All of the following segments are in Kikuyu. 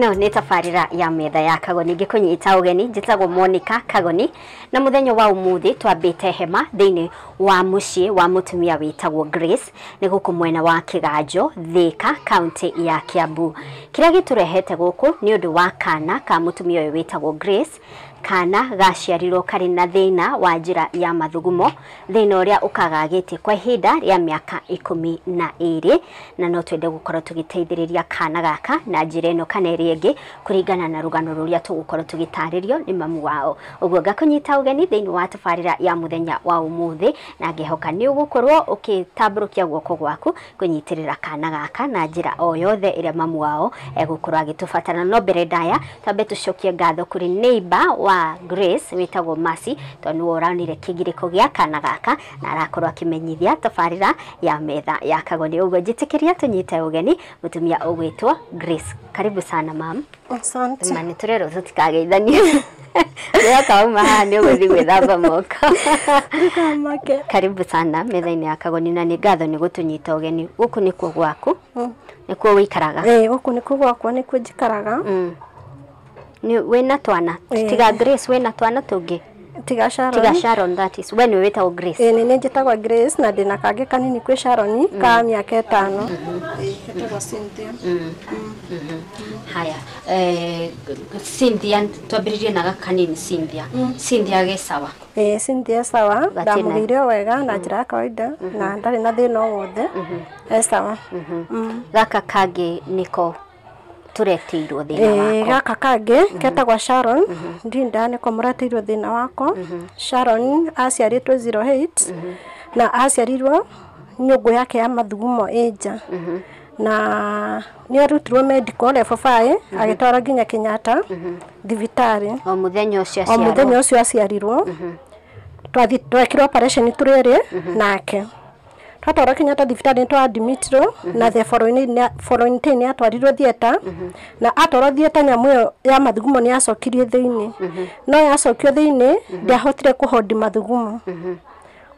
Ĩno nĩ tabarĩra ya Metha ya Kagoni, ngĩkũnyita ũgeni. Njĩtagwo Monica Kagoni, na mũthenya wa ũmũthĩ twambĩte hema thĩinĩ wa mũciĩ wa mũtumia wĩtagwo Grace, nĩ gũkũ mwena wa Kĩganjo, Thĩka, kaunti ya Kiambu. Kĩrĩa gĩtũrehete gũkũ nĩ ũndũ wa kana ka mũtumia ũyũ wĩtagwo Grace, kana gaciarirwo karĩ na thĩna wa njĩra ya mathugumo, thĩna ũrĩa ũkagagĩtie kwa ihinda rĩa mĩaka 12, na no twende gũkorwo tũgĩteithĩrĩria kana gaka na njĩra ĩno kana ĩrĩa ĩngĩ, kũringana na rũgano rũrĩa tũgũkorwo tũgĩtarĩrio nĩ mamu wao. Ũguo ngakũnyita ũgeni thĩinĩ wa tabarĩra ya mũthenya wa ũmũthĩ, na ngĩhoka nĩ ũgũkorwo ũgĩtambũrũkia guoko gwaku kũnyitĩrĩra kana gaka na njĩra o yothe ĩrĩa mamu wao egũkorwo agĩtũbatara. No mbere ndaya, twambe tũcokie ngatho kũrĩ neighbor wa Grace wĩtagwo Mercy, tondũ nĩwe ũranire kĩgirĩko gĩa kana gaka na arakorwo akĩmenyithia tabarĩra ya Metha ya Kagoni. Ũguo njĩtĩkĩria tũnyite ũgeni mũtumia ũgwĩtwo Grace. Karibu sana, mam. Asante. Ma nĩ tũrerwo tũtikageithanie, rĩoka uma haha nĩ ũgũthiĩ gwĩthamba moko. Ndũkamake. Karibu sana metha-inĩ ya Kagoni, na nĩ ngatho nĩ gũtũnyita ũgeni. Gũkũ nĩkuo gwaku, nĩkuo wĩikaraga? Ĩĩ, gũkũ nĩkuo gwakwa, nĩkuo njikaraga. Nĩ wĩna twana? Ĩĩ. Tiga Grace, wĩna twana tũngĩ? Tiga Sharon. Tiga Sharon, that is, we nĩ wĩtagwo Grace? Ĩĩ, nĩ njĩtagwo Grace, na ndĩna kangĩ kanini kwĩ Sharon ka mĩaka 5. Ĩĩ, getagwo Cynthia. Haya, Cynthia, twambĩrĩrie na gaka kanini, Cynthia. Cynthia ge sawa? Ĩĩ, Cynthia sawa. Gatina. Ndamũgĩire o wega na njĩra ya kawaida na ndarĩ na thĩna o wothe. E sawa. Gaka kangĩ nĩko tũreteirwo thĩna Ĩĩ, wako? Gaka kangĩ ketagwo Sharon Ndinda, nĩko mũreteirwo thĩna wako. Sharon aciarĩtwo 08 na aciarirwo nyũngũ yake ya mathugumo ĩ nja, na nĩ arutirwo medical level 5, agĩtwarwo nginya Kenyatta thibitarĩ. O mũthenya ũcio O aciarwo? Mũthenya ũcio aciarirwo twathi twekirwo operation tũrĩ erĩ nake. Twatwarwo Kenyatta thibitarĩ, nĩ twa-admitirwo, na the following day nĩ atwarirwo theatre, na atwarwo theatre nyamũ ĩyo ya mathugumo nĩ yacokirio thĩinĩ, no yacokio thĩinĩ ndiahotire kũhondi mathugumo.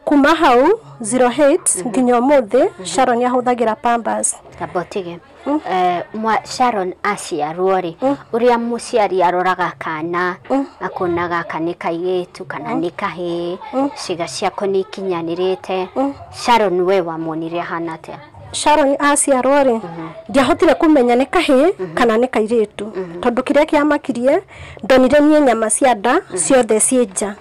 Kuma hau 08 nginya ũmũthĩ Sharon ahũthagĩra Pampers. Tamba ũtige. Sharon aciarwo rĩ, ũrĩa mũciari aroraga kana akona gaka nĩ kairĩtu kana nĩ kahĩĩ, ciĩga ciako nĩ ikinyanĩrĩte, Sharon we wamuonire ahana atĩa? Sharon aciarwo rĩ, ndiahotire kũmenya nĩ kahĩĩ kana nĩ kairĩtu, tondũ kĩrĩa kĩamakirie ndonire niĩ nyama cia nda ciothe ciĩ nja.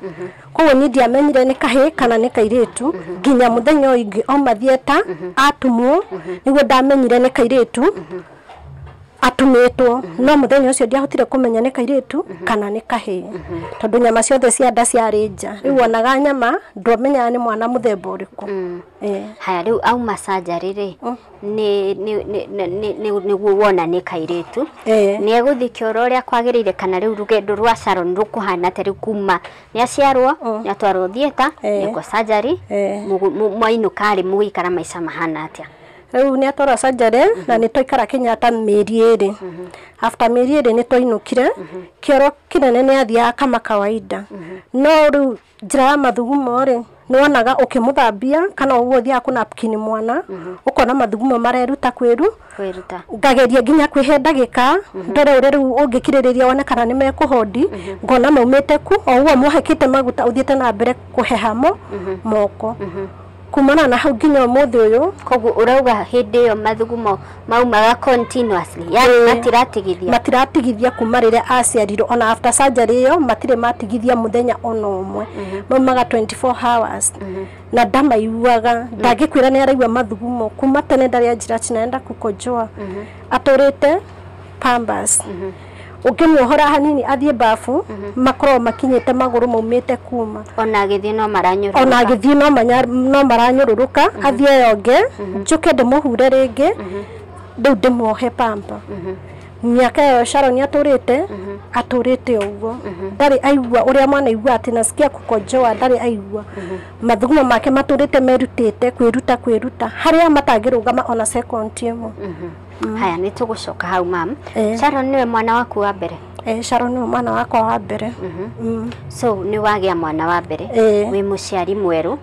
Koguo niĩ ndiamenyire nĩ kahĩĩ kana nĩ kairĩtu nginya mũthenya ũyũ ingĩ oma theatre atumwo, nĩguo ndamenyire nĩ kairĩtu atumĩtwo. No mũthenya ũcio ndiahotire kũmenya nĩ kairĩtu kana nĩ kahĩĩ, tondũ nyama ciothe cia nda ciarĩ nja. Rĩu wonaga nyama, ndwamenyaga nĩ mwana mũthemba ũrĩkũ. Ĩĩ. Haya, rĩu auma surgery rĩ, nĩguo wona nĩ kairĩtu? Ĩĩ. Nĩ egũthiĩ kĩoro ũrĩa kwagĩrĩire, kana rĩu rũgendo rwa Sharon rũkũhana atĩa rĩu kuma nĩ aciarwo, nĩ atwarwo theatre, nĩkwo surgery, mwainũka rĩ, mũgũikara maica mahana atĩa? Rĩu nĩ atwarwo surgery na nĩ twaikara Kenyatta mĩeri 2. After mĩeri 2 nĩ twainũkire. Kĩoro kĩnene nĩ athiaga kama kawaida, no rĩu njĩra ya mathugumo rĩ, nĩ wonaga ũkĩmũthambia kana ũguo ũthiaga kũ napkin mwana, ũkona mathugumo mareruta kwĩru. Kwĩruta. Ngageria nginya kwĩhe ndagĩka ndore ũrĩa rĩu ũngĩkirĩrĩria wone kana nĩ mekũhondi, ngona maumĩte ku o ũguo mohekĩte maguta, ũthiĩte na mbere kũhehamo moko. Kumana na hau nginya ũmũthĩ ũyũ. Koguo ũrauga hĩndĩ ĩyo mathugumo maumaga continuously, yani Ĩĩ. matiratigithia? Matiratigithia kuma rĩrĩa aciarirwo. Ona after surgery ĩyo matirĩ matigithia mũthenya ona ũmwe, maumaga 24 hours na ndamaiguaga. Ndangĩkwĩra nĩ araigua mathugumo. Kuma tene ndarĩ anjĩra ati naenda kukojoa. Atũrĩte Pampers. Ũngĩmuohora hanini athiĩ bafu, makoragwo makinyĩte magũrũ maumĩte kuma. Ona agĩthiĩ no maranyũrũrũka? Ona agĩthiĩ no maranyũrũrũka. Athiĩ eyonge, njũke ndĩmũhure rĩngĩ, rĩu ndĩmuohe pamper. Mĩaka ĩyo Sharon atũrĩte ũguo, ndarĩ aigua ũrĩa mwana aigua atĩ nasikia kukojoa, ndarĩ aigua. Mathugumo make matũrĩte merutĩte kwĩruta kwĩruta, harĩa matangĩrũgama ona second ĩmwe. Haya, nĩ tũgũcoka hau, mam. Ĩĩ. Sharon nĩwe mwana waku wa mbere? Sharon nĩwe mwana wakwa wa mbere. So nĩ wagĩa mwana wa mbere, wĩ mũciari mwerũ,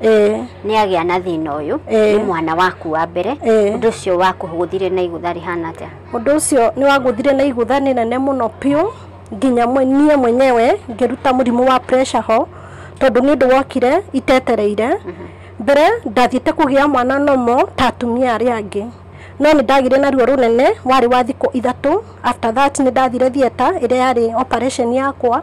nĩ agĩa na thĩna ũyũ, nĩ mwana waku wa mbere. Ũndũ ũcio wakũhũthire na igũtha rĩhana atĩa? Ũndũ ũcio nĩ wagũthire na igũtha nene mũno piũ, nginya niĩ mwenyewe ngĩruta mũrimũ wa pressure ho, tondũ nĩ ũndũ wokire itetereire. Mbere ndathiĩte kũgĩa mwana nomo ta atumia arĩa angĩ, no nĩ ndagire na ruo rũnene warĩ wa thikũ 3. After that nĩ ndathire theatre ĩrĩa yarĩ operation yakwa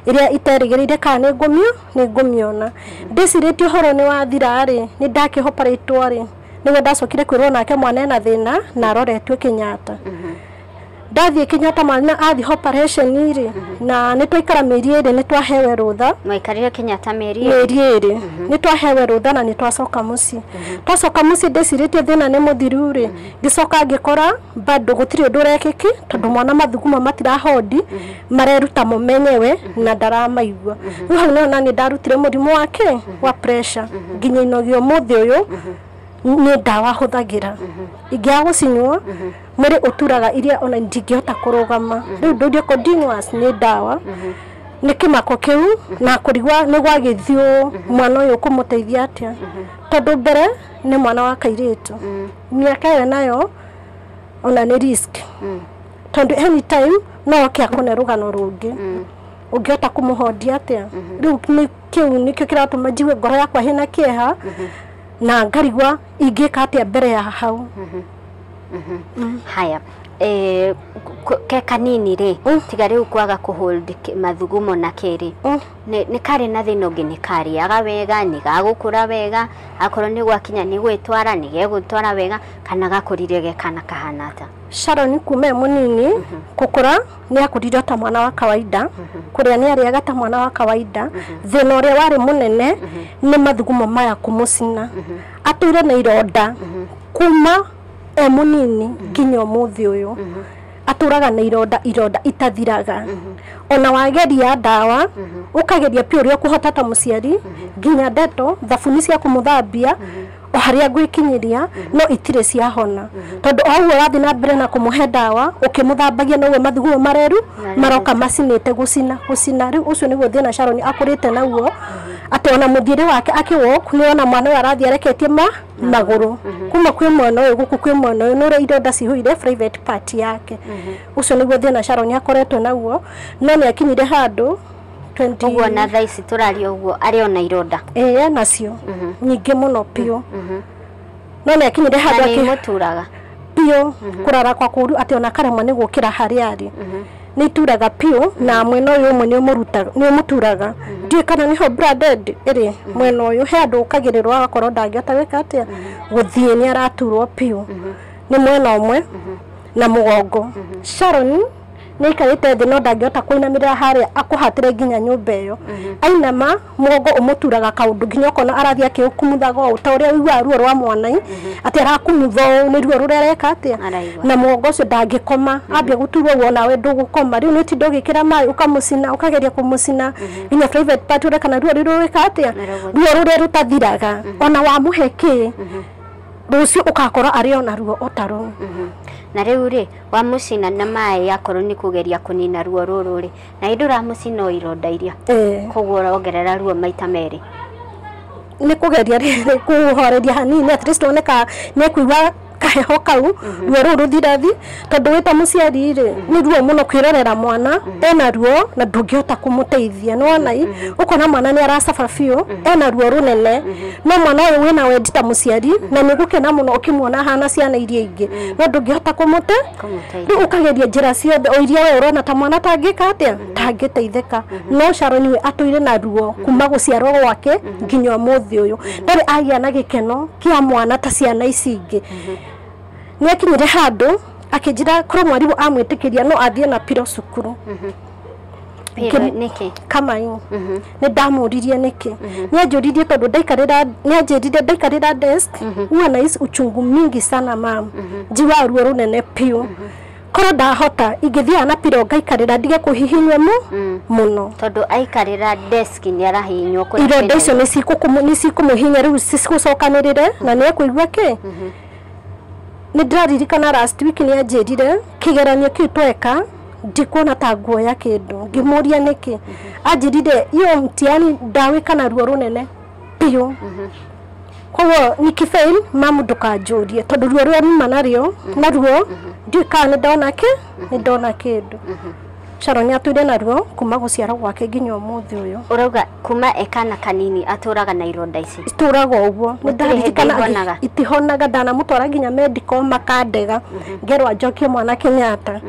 ĩrĩa iterĩgĩrĩire kana nĩ ngũmĩona. Ndĩcirĩtie ũhoro nĩ wathira rĩ, nĩ ndakĩhoparetwo rĩ, nĩguo ndacokire kwĩrwo nake mwana ena thĩna na aroretwo Kenyatta. Ndathiĩ Kenyatta mwana athiĩ operation rĩ, na nĩ twaikara mĩeri 2 nĩ twahewe rũtha. Mwaikarire Kenyatta mĩeri 2? Nĩ twahewe rũtha na nĩ twacoka mũciĩ. Twacoka mũciĩ ndĩcirĩtie thĩna nĩ mũthiru rĩ, ngĩcoka ngĩkora bado gũtirĩ ũndũ ũrekĩki, tondũ mwana mathugumo matirahondi, mareruta mo menyewe na ndaramaigua. Rĩu hau nĩho naniĩ ndarutire mũrimũ wake wa pressure, nginya inogio ũmũthĩ ũyũ nĩ ndawa hũthagĩra. Ingĩaga gũcinyua mwĩrĩ ũturaga iria ona ndingĩhota kũrũgama. Rĩu ndũrie continuous nĩ ndawa, nĩ kĩmako kĩu na kũrigwa nĩ gwagĩthiũ mwana ũyũ kũmũteithia atĩa, tondũ mbere nĩ mwana wa kairĩtu, mĩaka ĩyo nayo ona nĩ risk, tondũ anytime no oke akũne rũgano rũngĩ, ũngĩhota kũmũhondia atĩa? Rĩu kĩu nĩkĩo kĩratũma njigue ngoro yakwa ĩna kĩeha na ngarigwa ingĩka atĩa mbere ya hau. Haya, ke kanini rĩ, tiga rĩu kwaga kũhold mathugumo na kĩrĩ, nĩ karĩ na thĩna ũngĩ? Nĩ karĩaga wega, nĩ gagũkũra wega, akorwo nĩ gwakinya nĩ gwĩtwara nĩ gegũtwara wega, kana gakũrire ge kana kahana ata? Sharon kuma e mũnini kũkũra nĩ akũrire ta mwana wa kawaida, kũrĩa nĩ arĩaga ta mwana wa kawaida. Thĩna ũrĩa warĩ mũnene nĩ mathugumo maya kũmũcina. Atũire na ironda kuma e mũnini nginya ũmũthĩ ũyũ, atũraga na ironda, ironda itathiraga. Ona wageria ndawa, ũkageria piũ ũrĩa ũkũhota ta mũciari, nginya ndeto thabuni cia kũmũthambia o harĩa ngwĩkinyĩria, no itirĩ ciahona, tondũ o ũguo wathiĩ na mbere na kũmũhe ndawa ũkĩmũthambagia, noguo mathugumo mareru maroka macinĩte gũcina gũcina. Rĩu ũcio nĩguo thĩna Sharon akũrĩte naguo, atĩ ona mũthiĩre wake akĩwalk nĩ ona mwana ũyũ arathiĩ areketie magũrũ kuma kwĩ mwena ũyũ gũkũ kwĩ mwena ũyũ, nĩ ũrĩa ironda cihũire private part yake. Ũcio nĩguo thĩna Sharon akoretwo naguo, no nĩ akinyire handũ 20. Ũguo na thaa ici tũraria ũguo arĩ ona ironda? Ĩĩ, enacio nyingĩ mũno piũ, no nĩ akinyire Na handũ nĩ imũturaga? Piũ, kũrara kwa kũru atĩ ona karemwo nĩ gũkĩra harĩa arĩ, nĩ ituraga piũ, na mwena ũyũ ũmwe nĩ ũmũturaga, ndiũĩ kana nĩho branded ĩrĩ mwena ũyũ, he handũ ũkagĩrĩrwo agakorwo ndangĩhota gwĩka atĩa, gũthiĩ, nĩ araturwo piũ nĩ mwena ũmwe na mũgongo. Sharon nĩ aikarĩte thĩ no ndangĩhota kũinamĩrĩra harĩa akũhatĩre nginya nyũmba ĩyo. Ainama mũgongo ũmũturaga kaũndũ nginya ũkona arathiĩ akĩũkumuthaga ũũ, ta ũrĩa ũiguaga ruo rwa mwana atĩ arakumutha ũũ, nĩ ruo rũrĩa areka atĩa. Araigua. Na mũgongo ũcio ndangĩkoma, ambia gũturwo ũguo nawe ndũgũkoma. Rĩu nĩ ũtinda ũgĩkĩra maĩ ũkamũcina, ũkageria kũmũcina nginya private part ũrĩa kana ruo rũrũ rwĩka atĩa, ruo rũrĩa rũtathiraga. Ona wamũhe kĩ, rũciũ ũgakora arĩ ona ruo o ta rũu. Na rĩu rĩ, wamũcina na maĩ akorwo nĩ kũgeria kũnina ruo rũrũ rĩ, na hĩndĩ ũramũcina o ironda iria, koguo ũrongerera ruo maita merĩ. Nĩ kũgeria rĩrĩ kũhoreria hanini, at least one ka nĩ kũigua kaheho kau, ruo rũu rũthirathi, tondũ wĩ ta mũciari rĩ, nĩ ruo mũno kwĩrorera mwana ena ruo na ndũngĩhota kũmũteithia. Nĩ wona i ũkona mwana nĩ aracaba biũ, ena ruo rũnene, no mwana ũyũ wĩna wendi ta mũciari na nĩ ũgũkena mũno ũkĩmuona ahana ciana iria ingĩ, no ndũngĩhota kũmũte. Kũmũteithia. Rĩu ũkageria njĩra ciothe o iria we ũrona ta mwana tangĩka atĩa, tangĩteithĩka, no Sharon we atũire na ruo kuma gũciarwo gwake nginya ũmũthĩ ũyũ, ndarĩ agĩa na gĩkeno kĩa mwana ta ciana ici ingĩ. Nĩ akinyire handũ akĩnjĩra korwo mwarimũ amwĩtĩkĩria no athiĩ na piro cukuru. Piro nĩkĩ? Kamai nĩ ndamũririe nĩkĩ, nĩ anjũririe tondũ ndaikarĩra, nĩ anjĩrire ndaikarĩra desk huwa nahisi uchungu mingi sana mam, njiguaga ruo rũnene piũ, korwo ndahota ingĩthiaga na piro ngaikarĩra ndige kũhihinywo mũno. Tondũ aikarĩra desk nĩ arahihinywo kũrĩa Ironda kwĩna icio nĩ cikũmũhinya, rĩu cigũcokanĩrĩre na nĩ ekũigua kĩ. Nĩ ndĩraririkana last week nĩ anjĩrire kĩgeranio kĩu tweka Ndikuona ta nguoya kĩndũ. Ngĩmũria nĩkĩ, anjĩrire iyo mtihani ndawĩka na ruo rũnene biũ, koguo nikifail mamu ndũkanjũrie, tondũ ruo rũrĩa nyuma nario naruo ndiũĩ kana nĩ ndona kĩ nĩ ndona kĩndũ. Sharon atũire naruo kuma gũciarwo gwake nginya ũmũthĩ ũyũ. Ũrauga kuma ekana kanini atũraga na ironda ici? Itũraga ũguo. Nĩ Gũtirĩ hĩndĩ ndaririkana ihonaga? Itihonaga. Ndanamũtwara nginya medical makandega, ngerwo njokie mwana Kenyatta,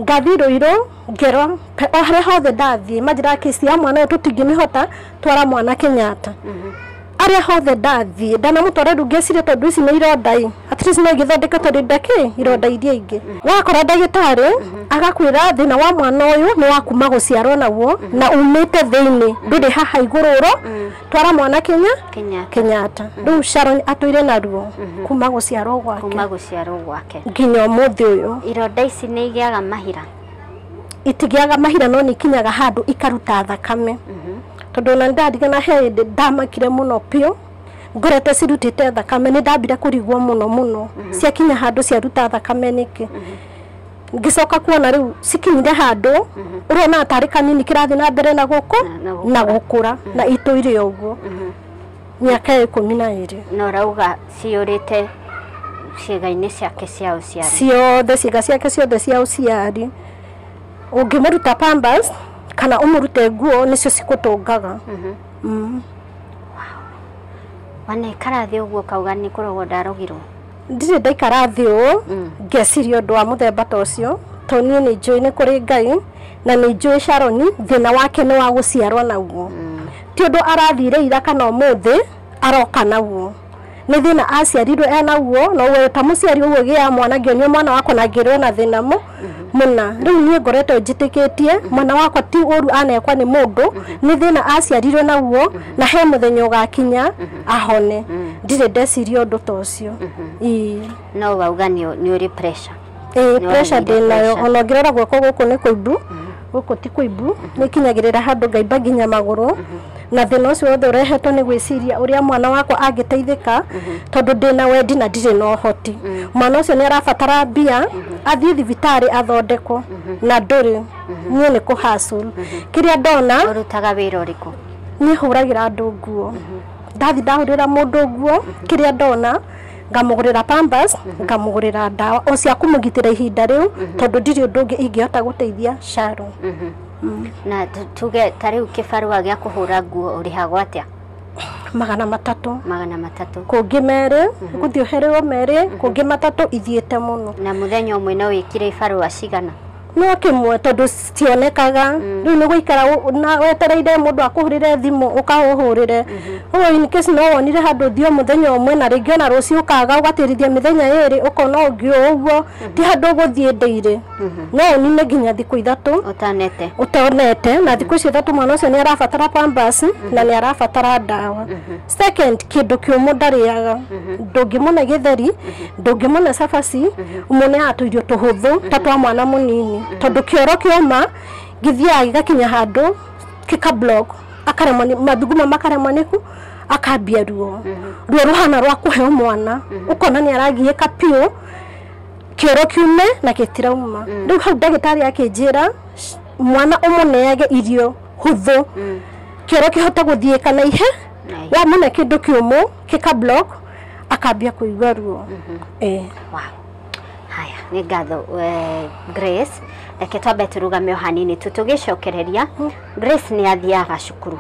ngathiĩ Rũirũ, ngerwo o harĩa hothe ndathiĩ manjĩraga kĩci ya mwana ũyũ tũtingĩmĩhota, twara mwana Kenyatta. Arĩa hothe ndathiĩ ndanamũtwara, rĩu ngeciria tondũ ici nĩ ironda ĩ, at least no igĩthondeke, tondũ ndakĩ ironda iria ingĩ. Wakora ndagĩtarĩ agakwĩra thĩna wa mwana ũyũ nĩ wa kuma gũciarwo naguo na umĩte thĩinĩ, ndũrĩ haha igũrũ, ũro twara mwana Kenya. Kenyatta. Kenyatta. Rĩu Sharon atũire naruo kuma gũciarwo gwake. Kuma gũciarwo gwake. Nginya ũmũthĩ ũyũ. Ironda ici nĩ igĩaga mahira? Itigĩaga mahira, no nĩ ikinyaga handũ ikaruta thakame, tondũ ona nĩndaririkana he hĩndĩ ndamakire mũno biũ, ngorete cirutĩte thakame. Nĩ ndambire kũrigwo mũno mũno, ciakinya handũ ciaruta thakame nĩkĩ? Ngĩcoka kuona rĩu cikinyire handũ ũrona tarĩ kanini kĩrathiĩ na mbere na gũkũ Na gũkũra. Na gũkũra, na itũire ũguo mĩaka ya 12. Na ũrauga ciyũrĩte ciĩga-inĩ ciake cia ũciari? Ciothe, ciĩga ciake ciothe cia ũciari. Ũngĩmũruta pampers kana ũmũrute nguo, nĩcio cikũtũngaga. Wanaikara thĩ ũguo ũkauga nĩ kũrogwo ndarogirwo? Ndirĩ ndaikara thĩ ũũ ngeciria ũndũ wa mũthemba ta ũcio, tondũ niĩ nĩ njũĩ nĩ kũrĩ Ngai, na nĩ njũĩ Sharon thĩna wake nĩ wa gũciarwo naguo, ti ũndũ arathire ira kana ũmũthĩ aroka naguo. Nĩ thĩna aciarirwo enaguo, na we ta mũciari ũguo gĩa mwana, ngĩonio mwana wakwa na ngĩrwo na thĩna mũna. Rĩu niĩ ngoretwo njĩtĩkĩtie mwana wakwa ti ũru anekwa nĩ mũndũ, nĩ thĩna aciarirwo naguo, na he mũthenya ũgakinya ahone. Ndirĩ ndeciria ũndũ ta ũcio. Ĩĩ. No wauga nĩ ũrĩ pressure? Ĩĩ. Nĩ Pressure wagĩire ndĩnayo. pressure. Ona ũngĩrora guoko gũkũ nĩ kũimbu, gũkũ ti kũimbu, nĩ kinyagĩrĩra handũ ngaimba nginya magũrũ, na thĩna ũcio wothe ũrehetwo nĩ gwĩciria ũrĩa mwana wakwa angĩteithĩka, tondũ ndĩna wendi na ndirĩ na ũhoti. Mwana ũcio nĩ arabatara mbia athiĩ thibitarĩ athondekwo, na ndũrĩ. Niĩ nĩ kũ hustle kĩrĩa ndona. Ũrutaga wĩra ũrĩkũ? Niĩ hũragĩra andũ nguo. Ndathi ndahũrĩra mũndũ nguo, kĩrĩa ndona ngamũgũrĩra pampers, ngamũgũrĩra ndawa o cia kũmũgitĩra ihinda rĩu, tondũ ndirĩ ũndũ ũngĩ ingĩhota gũteithia Sharon. Na tuge ta rĩu kĩbarũa gĩa kũhũra nguo ũrĩhagwo atĩa? 300. 300. Kũngĩ 2, gũthiĩ ũhererwo 2, kũngĩ 3, ithiĩte mũno. Na mũthenya ũmwe no wĩkire ibarũa cigana? No kĩmwe, tondũ citionekaga. Rĩu nĩ gũikara na wetereire mũndũ akũhũrĩre thimũ ũkaũhũrĩre. Ũguo in case no wonire handũ ũthiĩ o mũthenya ũmwe, na rĩngĩ ona rũciũ ũkaga, ũgatĩrithia mĩthenya 2, ũkona ũngĩ o ũguo. Ti handũ ũgũthiĩ ndĩirĩ, no ũnine nginya thikũ 3 ũtanete. Ũtonete. Na thikũ icio 3 mwana ũcio nĩ arabatara pampers na nĩ arabatara ndawa. Second, kĩndũ kĩũmũ ndarĩaga. Ndũngĩmũne gĩtheri, ndũngĩmũne cabaci, ũmũneaga tũirio tũhũthũ ta twa mwana mũnini, tondũ kĩoro kĩoma gĩthiaga gĩgakinya handũ kĩka block, akaremwo nĩ mathuguma, makaremwo nĩku, akambia ruo, ruo ruhana rwa kũheo mwana, ũkona nĩ aragiĩka biũ, kĩoro kiume na gĩtirauma. Rĩu hau ndagĩtarĩ akĩnjĩra mwana ũmũneage irio hũthũ, kĩoro kĩhote gũthiĩka na ihe. Na ihe. Wamũne kĩndũ kĩũmũ kĩka block, akambia kũigua ruo. Ĩĩ. Wow. Haya, nĩ ngatho Grace. Reke twambe tũrũgame o hanini tu, tũgĩcokereria Grace nĩ athiaga cukuru,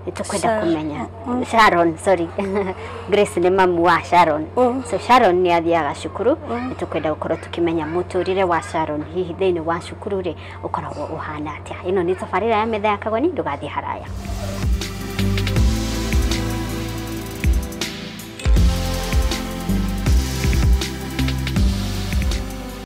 nĩ tũkwenda kũmenya Sharon, sorry, Grace nĩ mamu wa Sharon. So Sharon nĩ athiaga cukuru, nĩ tũkwenda gũkorwo tũkĩmenya mũtũrĩre wa Sharon hihi thĩinĩ wa cukuru rĩ ũkoragwo ũhana atĩa. Ĩno nĩ tabarĩra ya Metha ya Kagoni, ndũgathiĩ haraya.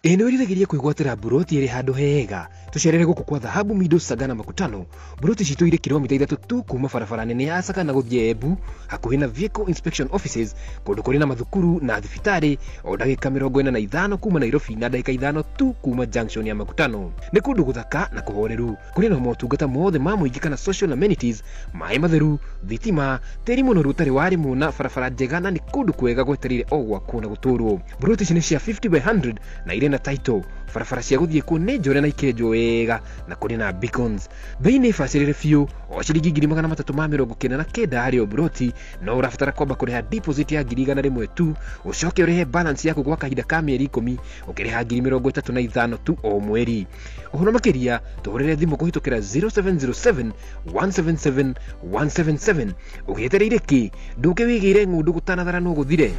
Ĩ nĩ wĩriragĩria kwĩgwatĩra mburoti ĩrĩ handũ hega? Tũcerere gũkũ kwa Dhahabu Meadows Sagana Makutano. Mburoti citũ irĩ kilomita 3 tu kuma barabara nene ya Sagana gũthiĩ Embu, hakuhĩ na Vehicle Inspection Offices, kũndũ kũrĩ na mathukuru na thibitarĩ, o ndagĩka 45 kuma Nairobi na ndagĩka 5 tu kuma junction ya Makutano. Nĩ kũndũ gũthaka na kũhoreru, kũrĩ na motungata mothe ma mũingĩ kana social amenities, maĩ matheru, thitima, tĩri mũnoru ũtarĩ warĩmwo na barabara njega, na nĩ kũndũ kwega gwetereire o gwakwo na gũtũrwo. Mburoti ici nĩ cia 50 by 100 na irĩ na title. Barabara cia gũthiĩ kuo nĩ njore na ikenjwo wega. wega na kũrĩ na beacons. Bei nĩ bacĩrĩre biũ o ciringi 399,000 harĩ o buroti, no ũrabatara kwamba kũrĩha deposit ya 100,000 tu, ũcoke ũrĩhe balance yaku gwa kahinda ka mĩeri 10 ũkĩrĩha 35,000 tu o mweri. Ũhoro makĩria tũhũrĩre thimũ kũhĩtũkĩra 0707 177 177. Ũgĩetereire kĩ? Ndũke wĩgĩre ng'ũndũ gũtanatharanwo gũthire.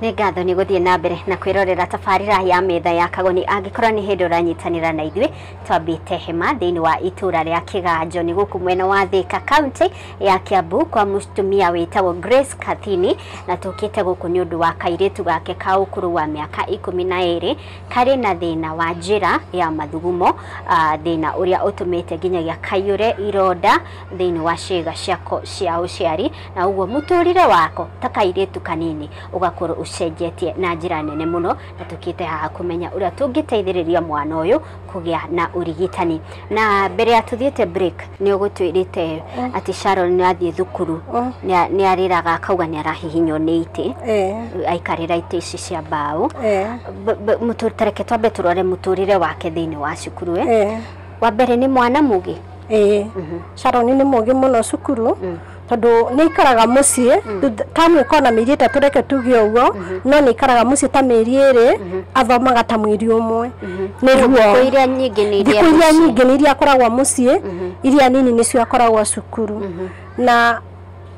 Nĩ ngatho nĩ gũthiĩ na mbere na kwĩrorera tabarĩra ya metha ya Kagoni. Angĩkorwo nĩ hĩndĩ ũranyitanĩra na ithuĩ, twambĩte hema thĩinĩ wa itũra rĩa Kĩganjo nĩ gũkũ mwena wa Thika county ya Kiambu kwa mũtumia wĩtagwo Grace Kathini, na tũkĩte gũkũ nĩ ũndũ wa kairĩtu gake ka ũkũrũ wa mĩaka 12 karĩ na thĩna wa njĩra ya mathugumo, thĩna ũrĩa ũtũmĩte nginyagia kaiyũre ironda thĩinĩ wa ciĩga ciako cia ũciari, na ũguo mũtũrĩre wako ta kairĩtu kanini ũgakorwo ũcenjetie na njĩra nene mũno, na tũkĩte haha kũmenya ũrĩa tũngĩteithĩrĩria mwana ũyũ kũgĩa na ũrigitani. Na mbere ya tũthiĩte break nĩ ũgũtwĩrĩte atĩ Sharon nĩ athiĩ thukuru nĩ arĩraga akauga nĩ arahihinywo nĩ itĩ, aikarĩra itĩ ici cia mbaũ. Tareke twambe tũrore mũtũrĩre wake thĩinĩ wa cukuru. Wa mbere nĩ mwana mũgĩ. Sharon nĩ mũgĩ mũno cukuru tondũ nĩ ikaraga mũciĩ tamu ĩkona mĩeri 3 reke tuge ũguo, no nĩ ikaraga mũciĩ ta mĩeri 2 athomaga ta mweri ũmwe. Nĩ ruo. Thikũ iria nyingĩ nĩ iria thikũ iria nyingĩ nĩ iria akoragwo mũciĩ, iria nini nĩcio akoragwo cukuru. Na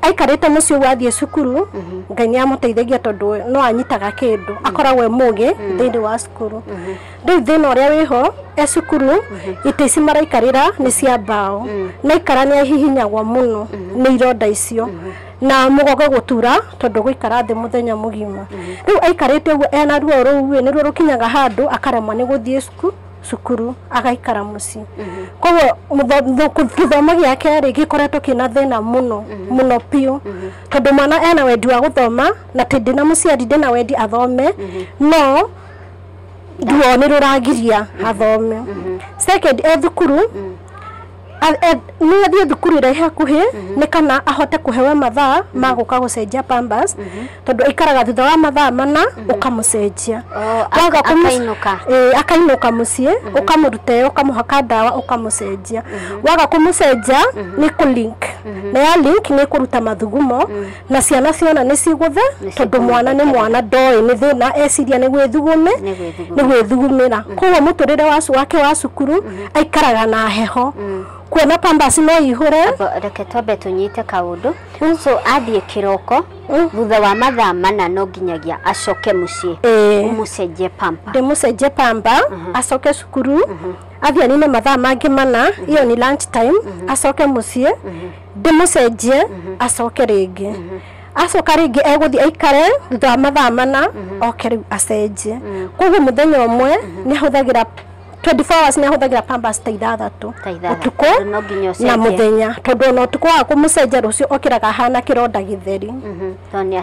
aikarĩte mũciĩ ũguo athiĩ cukuru, Ngai nĩ amũteithagia tondũ no anyitaga kĩndũ, akoragwo e mũgĩ thĩinĩ wa cukuru. Rĩu thĩna ũrĩa wĩho e cukuru, itĩ ici maraikarĩra nĩ cia mbaũ, na aikara nĩ ahihinyagwo mũno nĩ ironda icio na mũgongo gũtura tondũ gũikara thĩ mũthenya mũgima. Rĩu aikarĩte ũguo ena ruo rũu nĩ ruo rũkinyaga handũ akaremwo nĩ gũthiĩ cukuru agaikara mũciĩ. Koguo gĩthomo gĩake rĩ gĩkoretwo kĩna thĩna mũno mũno biũ, tondũ mwana ena wendi wa gũthoma na ti ndĩna mũciari ndĩna wendi athome, no ruo nĩ rũragiria athome. Second, e thukuru nĩ athiĩ thukuru ĩrĩa ĩ hakuhĩ nĩ kana ahote kũhewa mathaa ma gũka gũcenjia pampers, tondũ aikaraga thutha wa mathaa 4 ũkamũcenjia. Akainũka. Akainũka mũciĩ, ũkamũruta ĩyo ũkamũhaka ndawa ũkamũcenjia. Waga kũmũcenjia nĩ kũ-link, na ya link nĩ kũruta mathugumo na ciana ciona nĩ cigũthe, tondũ mwana nĩ mwana ndoĩ nĩ thĩna eciria nĩ gwĩthugumĩra. Koguo mũtũrĩre wake wa cukuru aikaraga na heho, kuona pampers no ihũre. Reke twambe tũnyite kaũndũ. So athiĩ kĩroko thutha wa mathaa 4 no nginyagia acoke mũciĩ ũmũcenjie pamper. Ndĩmũcenjie pamper acoke cukuru, athiĩ anine mathaa mangĩ 4, iyo ni lunch time, acoke mũciĩ ndĩmũcenjie acoke rĩngĩ. Acoka rĩngĩ egũthiĩ aikare thutha wa mathaa 4 oke rĩu acenjie. Koguo mũthenya ũmwe nĩ ahũthagĩra 24 hours nĩ ahũthagĩra pampers ta 6 ũtukũ na mũthenya, tondũ ona ũtukũ wa kũmũcenjia rũciũ okĩraga ahana kĩronda gĩtheri, tondũ nĩ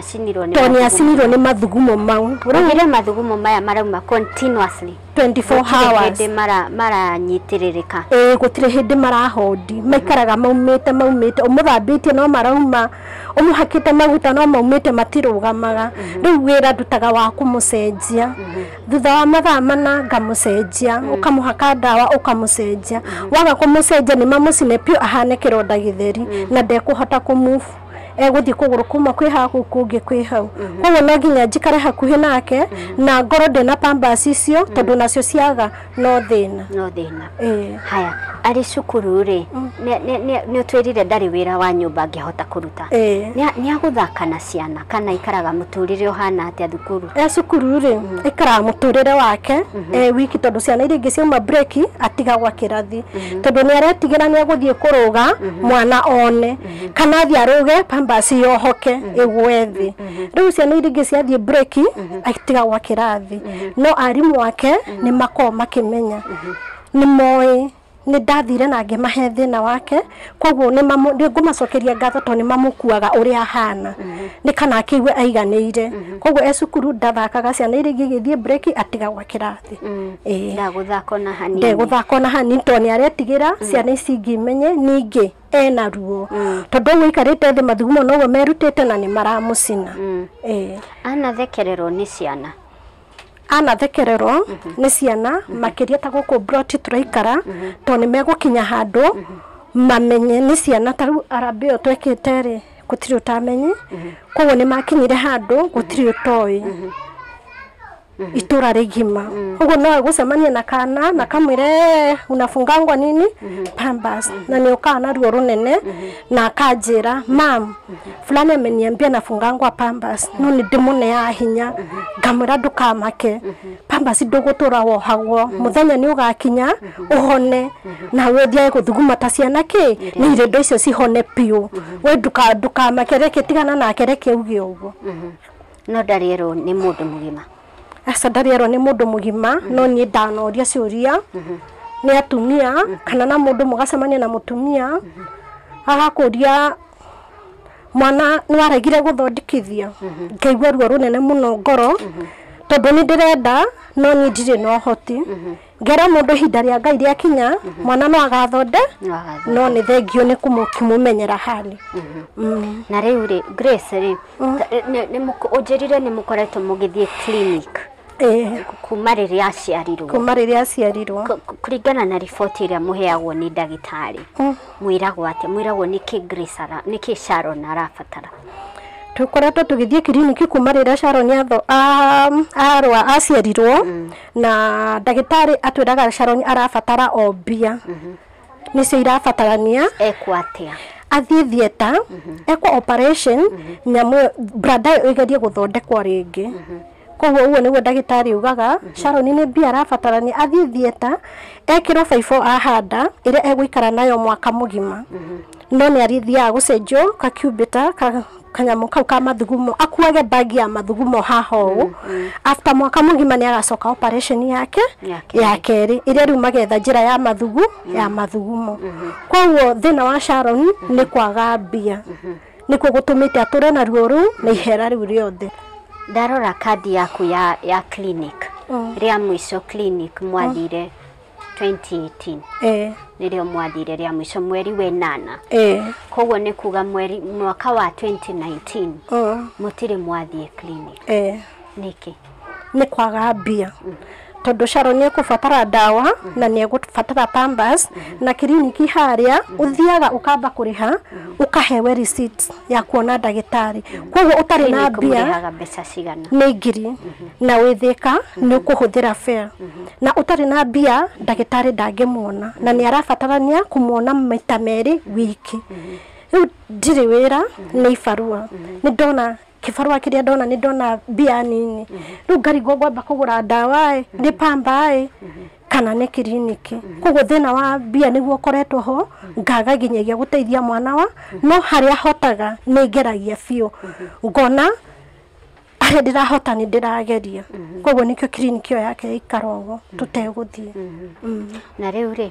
acinirwo nĩ mathugumo mau. Rĩu mathugumo maya marauma continuously 24 hours hĩndĩ maranyitĩrĩrĩka. Gũtirĩ hĩndĩ marahondi, maikaraga maumĩte maumĩte, ũmũthambĩtie no marauma, ũmũhakĩte maguta no maumĩte, matirũgamaga. Rĩu wĩra ndutaga wa kũmũcenjia thutha wa mathaa 4 ngamũcenjia, ũkamũhaka ndawa ũkamũcenjia. Waga kũmũcenjia nĩ mamũcine biũ ahane kĩronda gĩtheri na ndekũhota kũmove, egũthiĩ kũgũrũ kuma kwĩ haha kũu kũngĩ kwĩ hau. Koguo no nginya njikare hakuhĩ nake na ngorwo ndĩna pampers icio, tondũ nacio ciaga no thĩna. No thĩna. Haya, arĩ cukuru rĩ nĩ ũtwĩrire ndarĩ wĩra wa nyũmba angĩhota kũruta. Nĩ agũthaka na ciana kana aikaraga mũtũrĩre ũhana atĩa thukuru? E cukuru rĩ aikaraga mũtũrĩre wake e wiki, tondũ ciana iria ingĩ ciauma break atigagwo kĩrathi, tondũ nĩ aretigĩra nĩ egũthiĩ kũrũga mwana one, kana athiĩ arũge pampers yohoke ĩgwe thĩ. Rĩu ciana iria ingĩ ciathiĩ break atigagwo kĩrathi, no arimũ ake nĩ makoragwo makĩmenya, nĩ moĩ nĩ ndathire na ngĩmahe thĩna wake, koguo nĩ ngũmacokeria ngatho tondũ nĩ mamũkuaga ũrĩa ahana nĩ kana akĩigue aiganĩire. Koguo e cukuru ndathakaga, ciana iria ingĩ igĩthiĩ break atigagwo kĩrathi. Ndagũthaka ona hanini. Ndegũthaka ona hanini tondũ nĩ aretigĩra ciana ici ingĩ imenye ningĩ ena ruo, tondũ ũguo aikarĩte thĩ mathugumo noguo merutĩte na nĩ maramũcina. Anathekererwo nĩ ciana? Anathekererwo nĩ ciana makĩria ta gũkũ broti tũraikara tondũ nĩ megũkinya handũ mamenye nĩ ciana ta rĩu arambĩ ĩyo twekĩte rĩ gũtirĩ ũtamenyi koguo nĩ makinyire handũ gũtirĩ ũtoĩ itũra rĩgima koguo no egũcemania na kana na kamwĩre unafungangwa nini Pampers na nĩ ũkaga na ruo rũnene na akanjĩra mam fulani ameniambia nafungangwa Pampers no nĩ ndĩmũneaga hinya ngamwĩra ndũkamake Pampers ndũgũtũra wohagwo mũthenya nĩ ũgakinya ũhone na ũthiage gũthuguma ta ciana kĩ nĩ irĩndo icio cihone biũ we ndũkamake reke tigana nake reke uge ũguo. No ndarĩerwo nĩ mũndũ mũgima? Aca ndarĩerwo nĩ mũndũ mũgima no niĩ ndanoria ciũria nĩ atumia kana na mũndũ mũgacemania na mũtumia agakũria mwana nĩ waregire gũthondekithia ngaigua ruo rũnene mũno ngoro tondũ nĩ ndĩrenda no niĩ ndirĩ na ũhoti ngera mũndũ ihinda rĩa Ngai rĩakinya mwana no agathonde no nĩ thengio nĩ kũmũmenyera hali. Na rĩu rĩ Grace rĩ ũnjĩrire nĩ mũkoretwo mũgĩthiĩ clinic kuma rĩrĩa aciarirwo? Kuma rĩrĩa aciarirwo. Kũringana na riboti ĩrĩa mũheagwo nĩ ndagĩtarĩ mwĩragwo atĩa? Mwĩragwo nĩkĩ Grace nĩkĩ Sharon arabatara? Tũkoretwo tũgĩthiĩ kiriniki kuma rĩrĩa Sharon arwa aciarirwo na ndagĩtarĩ atwĩraga Sharon arabatara o mbia nĩcio irabatarania. Ekwo atĩa? Athiĩ theatre ekwo operation nyamũ brada ĩyo ĩgerie gũthondekwo rĩngĩ. Koguo ũguo nĩguo ndagĩtarĩ ugaga Sharon nĩ mbia arabatarania athiĩ theatre ekĩrwo baibũ ahanda ĩrĩa egũikara nayo mwaka mũgima no nĩ arĩthiaga gũcenjio kakiubita kanyamũ kau ka mathugumo akuage bagi ya mathugumo haha ũũ after mwaka mũgima nĩ agacoka operation yake ya kerĩ ĩrĩa rĩu magetha njĩra ya mathugu ya mathugumo. Koguo thĩna wa Sharon nĩ kwaga mbia nĩkuo gũtũmĩte atũre na ruo rũu na ihera rĩu rĩothe. Ndarora kandi yaku ya clinic rĩa mũico clinic mwathire 2018 nĩrĩo mwathire rĩa mũico mweri wa 8. Koguo nĩ kuga mweri mwaka wa 2019 mũtirĩ mwathiĩ clinic. Nĩkĩ? Nĩ kwaga mbia tondũ Sharon nĩ ekũbatara ndawa na nĩ egũbatara Pampers na kiriniki harĩa ũthiaga ũkamba kũrĩha ũkahewe receipt ya kuona ndagĩtarĩ koguo ũtarĩ na mbia mbeca cigana? Nĩ 1000 na wĩthĩka nĩ ũkũhũthĩra fare na ũtarĩ na mbia ndagĩtarĩ ndangĩmuona na nĩ arabatarania kũmuona maita merĩ wiki. Rĩu ndirĩ wĩra nĩ ibarũa nĩ ndona kibarua kĩrĩa ndona nĩ ndona mbia nini rĩu ngarigwo ngwamba kũgũra ndawa ĩ nĩ pamba ĩ kana nĩ kiriniki. Koguo thĩna wa mbia nĩguo ũkoretwo ho ngaga nginyagia gũteithia mwana wa no harĩa hotaga nĩ ngeragia biũ ngona harĩa ndĩrahota nĩ ndĩrageria. Koguo nĩkĩo kiriniki ĩyo yake ĩikara ũguo tũtegũthiĩ. Na rĩu rĩ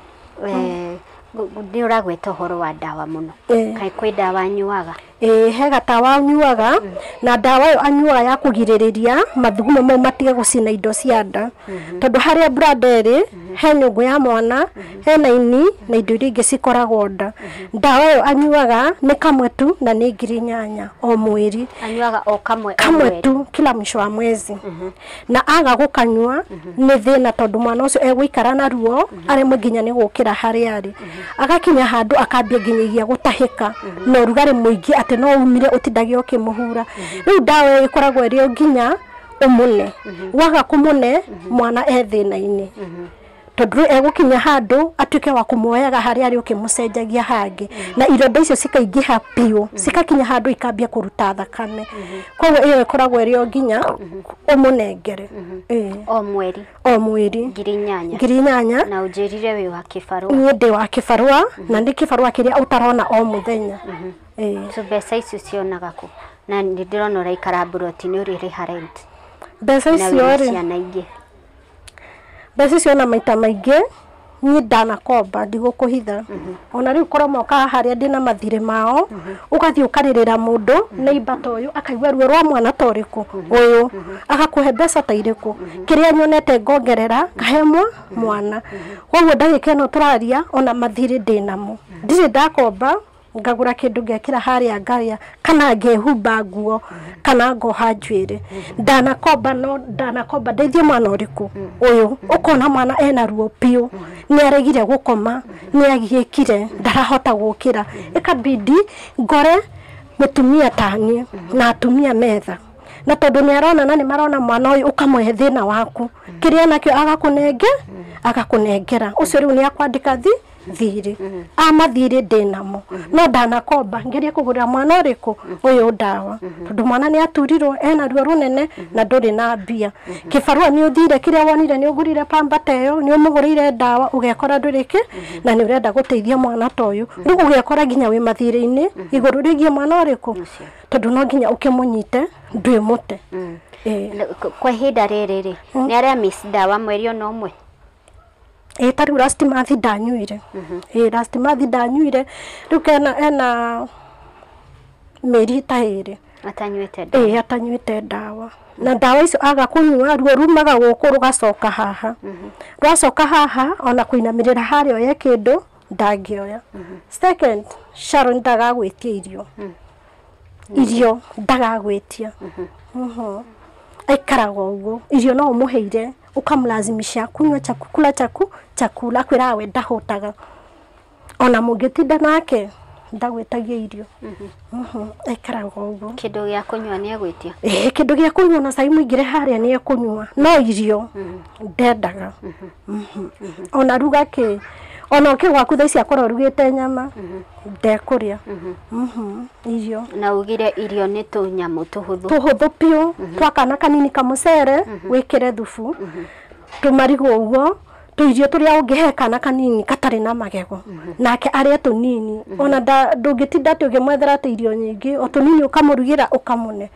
nĩ ũragweta ũhoro wa ndawa mũno kaĩ kwĩ ndawa anyuaga? He gatawa anyuaga na ndawa ĩyo anyuaga ya kũgirĩrĩria mathugumo mau matige gũcina indo cia nda tondũ harĩa brada ĩrĩ he nyũngũ ya mwana hena ini na indo iria ingĩ cikoragwo nda. Ndawa ĩyo anyuaga nĩ kamwe tu na nĩ 8,000 o mweri. Anyuaga o kamwe? Kamwe tu kila mwisho wa mwezi. Na aga gũkanyua nĩ thĩna tondũ mwana ũcio egũikara na ruo aremwe nginya nĩ gũkĩra harĩa arĩ agakinya handũ akambia nginyagia gũtahĩka na ũrugarĩ mũingĩ atĩ no umire ũtindage ũkĩmũhura. Rĩu ndawa ĩyo ĩkoragwo ĩrĩ o nginya ũmũne waga kũmũne mwana e thĩna-inĩ tondũ egũkinya handũ atuĩke wa kũmuoyaga harĩa arĩ ũkĩmũcenjagia hangĩ na ironda icio cikaingĩha biũ cikakinya handũ ikambia kũruta thakame. Koguo ĩyo ĩkoragwo ĩrĩ o nginya ũmũnengere. O mweri? O mweri 8,000. 8,000. Na ũnjĩrire wĩ wa kĩbarũa? Niĩ ndĩ wa kĩbarũa na nĩ kĩbarũa kĩrĩa ũtarona o mũthenya. So mbeca icio cionaga kũ? Na nĩ ndĩrona ũraikara mburoti nĩ ũrĩrĩha rent. Mbeca icio rĩ ciana ingĩ? Mbeca icio na maita maingĩ niĩ ndanakomba ndigũkũhitha ona rĩu korwo mokaga harĩa ndĩna mathirĩ mao ũgathiĩ ũkarĩrĩra mũndũ neighbor ta ũyũ akaigua ruo rwa mwana ta ũrĩkũ ũyũ agakũhe mbeca ta irĩkũ kĩrĩa nyonete ngongerera ngahe mwana. Koguo ndagĩka ĩno tũraria ona mathirĩ ndĩnamo ndirĩ ndakomba Ngagũra kĩndũ ngekĩra harĩa ngarĩa kana ngehumba nguo kana ngoha njuĩrĩ. Ndanakomba no ndanakomba ndeithie mwana ũrĩkũ ũyũ. Ũkona mwana ena ruo biũ, nĩ aregire gũkoma, nĩ agiĩkire, ndarahota gũkĩra. Ĩkabidi ngore mũtumia taniĩ na atumia metha. Na tondũ nĩ arona na nĩ marona mwana ũyũ ũkamũhe thĩna waku kĩrĩa nakĩo agakũnengera ũcio rĩu nĩ akwandĩka thirĩ amathirĩ ndĩnamo no ndanakomba ngerie kũgũrĩra mwana ũrĩkũ ũyũ ndawa tondũ mwana nĩ aturirwo ena ruo rũnene na ndũrĩ na mbia. Kĩbarũa nĩ ũthire kĩrĩa wonire nĩ ũgũrire pamba ta ĩyo nĩ ũmũgũrĩire ndawa ũgekora ndũrĩ kĩ na nĩ ũrenda gũteithia mwana ta ũyũ rĩu ũgekora nginya wĩ mathirĩ-inĩ igũrũ rĩgiĩ mwana ũrĩkũ tondũ no nginya ũkĩmũnyite ndwĩmũte. Kwa ihinda rĩrĩ rĩ nĩ arĩa miss ndawa mweri ona ũmwe? Ĩĩ ta rĩu last month ndanyuire. Ĩĩ last month ndanyuire rĩu kena ena mĩeri ta ĩrĩ atanyuĩte ndawa. Ĩĩ atanyuĩte ndawa na ndawa icio aga kũnyua ruo rumaga gũkũ rũgacoka haha. Rwacoka haha ona kũinamĩrĩra harĩa oye kĩndũ ndangĩoya. Second, Sharon ndagagwĩtia irio. Irio ndagagwĩtia. Aikaraga ũguo irio no ũmũheire ukamlazimisha kunywa chakula chakula akwĩraga we ndahũtaga ona mũngĩtinda nake ndagwĩtagia irio. Aikaraga ũguo. Kĩndũ gĩa kũnyua nĩ egwĩtia? Ĩĩ kĩndũ gĩa kũnyua na cai mũingĩre harĩa nĩ ekũnyua no irio ndendaga. Ona ruga kĩ ona ũkĩ gwaku thaa ici akorwo rugĩte nyama ndekũrĩa. Irio na ugire irio nĩ tũnyamũ tũhũthũ tũhũthũ biũ twa kana kanini kamũcere wĩkĩre thubu tũmarigũ ũguo tũirio tũrĩa ũngĩhe kana kanini katarĩ na magego nake arĩe tũnini ona ndũngĩtinda atĩ ũngĩmwethera atĩ irio nyingĩ o tũnini ũkamũrugĩra ũkamũne.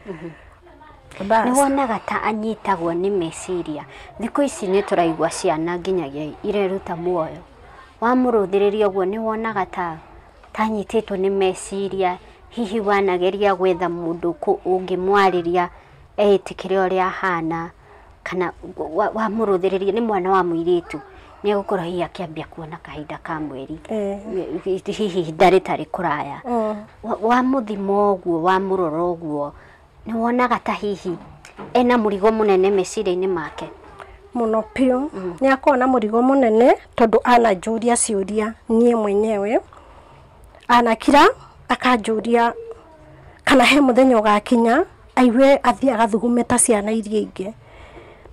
Nĩ wonaga ta anyitagwo nĩ meciria thikũ ici nĩ tũraigua ciana nginyagia ireruta muoyo wamũrũthĩrĩria ũguo nĩ wonaga ta anyitĩtwo nĩ meciria hihi wanageria gwetha mũndũ ũngĩmwarĩria etĩkĩre ũrĩa ahana kana wamũrũthĩrĩria nĩ mwana wa mũirĩtu nĩ egũkorwo hihi akĩambia kuona kahinda ka mweri hihi ihinda rĩtarĩ kũraya wamũthima ũguo wamũrora ũguo nĩ wonaga ta hihi ena mũrigo mũnene meciria-inĩ make? Mũno biũ. Nĩ akoragwo na mũrigo mũnene tondũ ananjũria ciũria niĩ mwenyewe anakira akanjũria kana he mũthenya ũgakinya aigue athiĩ agathugume ta ciana iria ingĩ.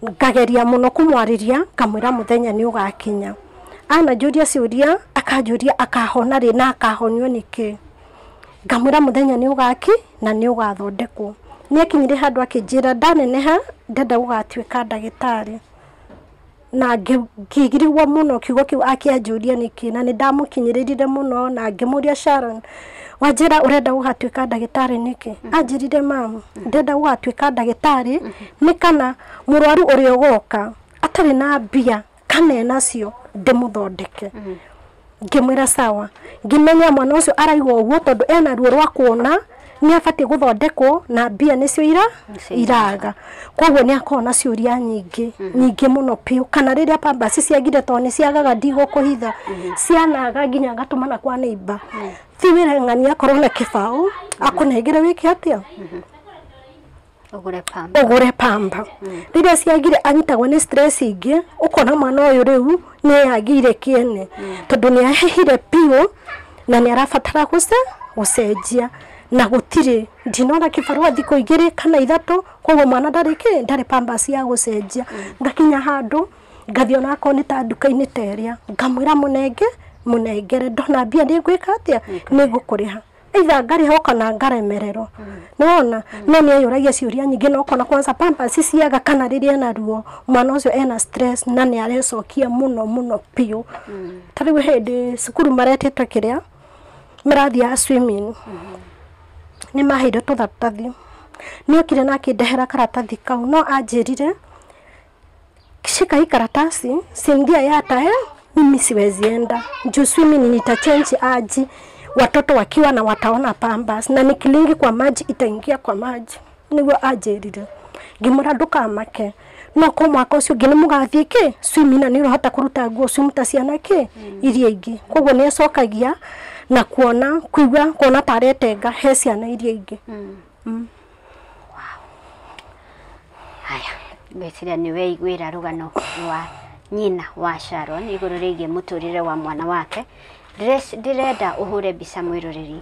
Ngageria mũno kũmwarĩria ngamwĩra mũthenya nĩ ũgakinya. Ananjũria ciũria akanjũria akahona rĩ na akahonio nĩkĩ. Ngamwĩra mũthenya nĩ ũgaki na nĩ ũgathondekwo. Nĩ akinyire handũ akĩnjĩra ndaneneha ndenda gũgatuĩka ndagĩtarĩ. Na ngĩgirwo mũno kiugo kĩu akĩanjũria nĩkĩ na nĩ ndamũkinyĩrĩrire mũno na ngĩmũria Sharon wanjĩra ũrenda gũgatuĩka ndagĩtarĩ nĩkĩ? Anjĩrire mamu ndenda gũgatuĩka ndagĩtarĩ nĩ kana mũrwaru ũrĩa ũgoka atarĩ na mbia kana enacio ndĩmũthondeke. Ngĩmwĩra sawa. Ngĩmenya mwana ũcio araigua ũguo tondũ ena ruo rwa kuona nĩ abatiĩ gũthondekwo na mbia nĩcio iraga. Koguo nĩ akoragwo na ciũria nyingĩ nyingĩ mũno biũ kana rĩrĩa pampers ciagire tondũ nĩ ciagaga ndigũkũhitha cianaga nginya ngatũmana kwa neighbor ti wĩra ng'ania akorwo na kĩbaũ akũnengere wĩke atĩa ũgũre pamba. Rĩrĩa ciagire anyitagwo nĩ stress ingĩ ũkona mwana ũyũ rĩu nĩ eyagĩire kĩene tondũ nĩ ahehire biũ na nĩ arabatara gũcenjia na gũtirĩ ndinona kĩbarũa thikũ igĩrĩ kana ithatũ koguo mwana ndarĩ kĩ ndarĩ pampers ya gũcenjia. Ngakinya handũ ngathiĩ ona akorwo nĩ ta nduka-inĩ ta ĩrĩa ngamwĩra mũnengere ndona mbia nĩ ngwĩka atĩa nĩ ngũkũrĩha either ngarĩha kana ngaremererwo. Nĩwona no nĩ eyũragia ciũria nyingĩ na ũkona kwanza pampers ciaga kana rĩrĩa ena ruo mwana ũcio ena stress na nĩ arecokia mũno mũno biũ. Ta rĩu hĩndĩ cukuru maretĩtwo kĩrĩa marathiaga swimming nĩ maheirwo tũratathi nĩ okire na akĩndehera karatathi kau no anjĩrire shika hii karatasi sindia yata mimi siwezi enda juu swimming nitachange aji watoto wakiwa na wataona pampers na nikilingi kwa maji itaingia kwa maji niguo anjĩrire. Ngĩmwĩra ndũkamake no ko mwaka ũcio ũngĩ nĩ mũgathiĩ kĩ swimming na nĩ ũrahota kũruta nguo swim ta ciana kĩ iria ingĩ. Koguo nĩ acokagia Na kuona kuigua kuona taretenga he ciana iria ingĩ. Wow. Haya, ngwĩciria nĩ weiguĩra rũgano rwa nyina wa Sharon igũrũ rĩgiĩ mũtũrĩre wa mwana wake. Ndĩrenda ũhũre mbica mwĩroreri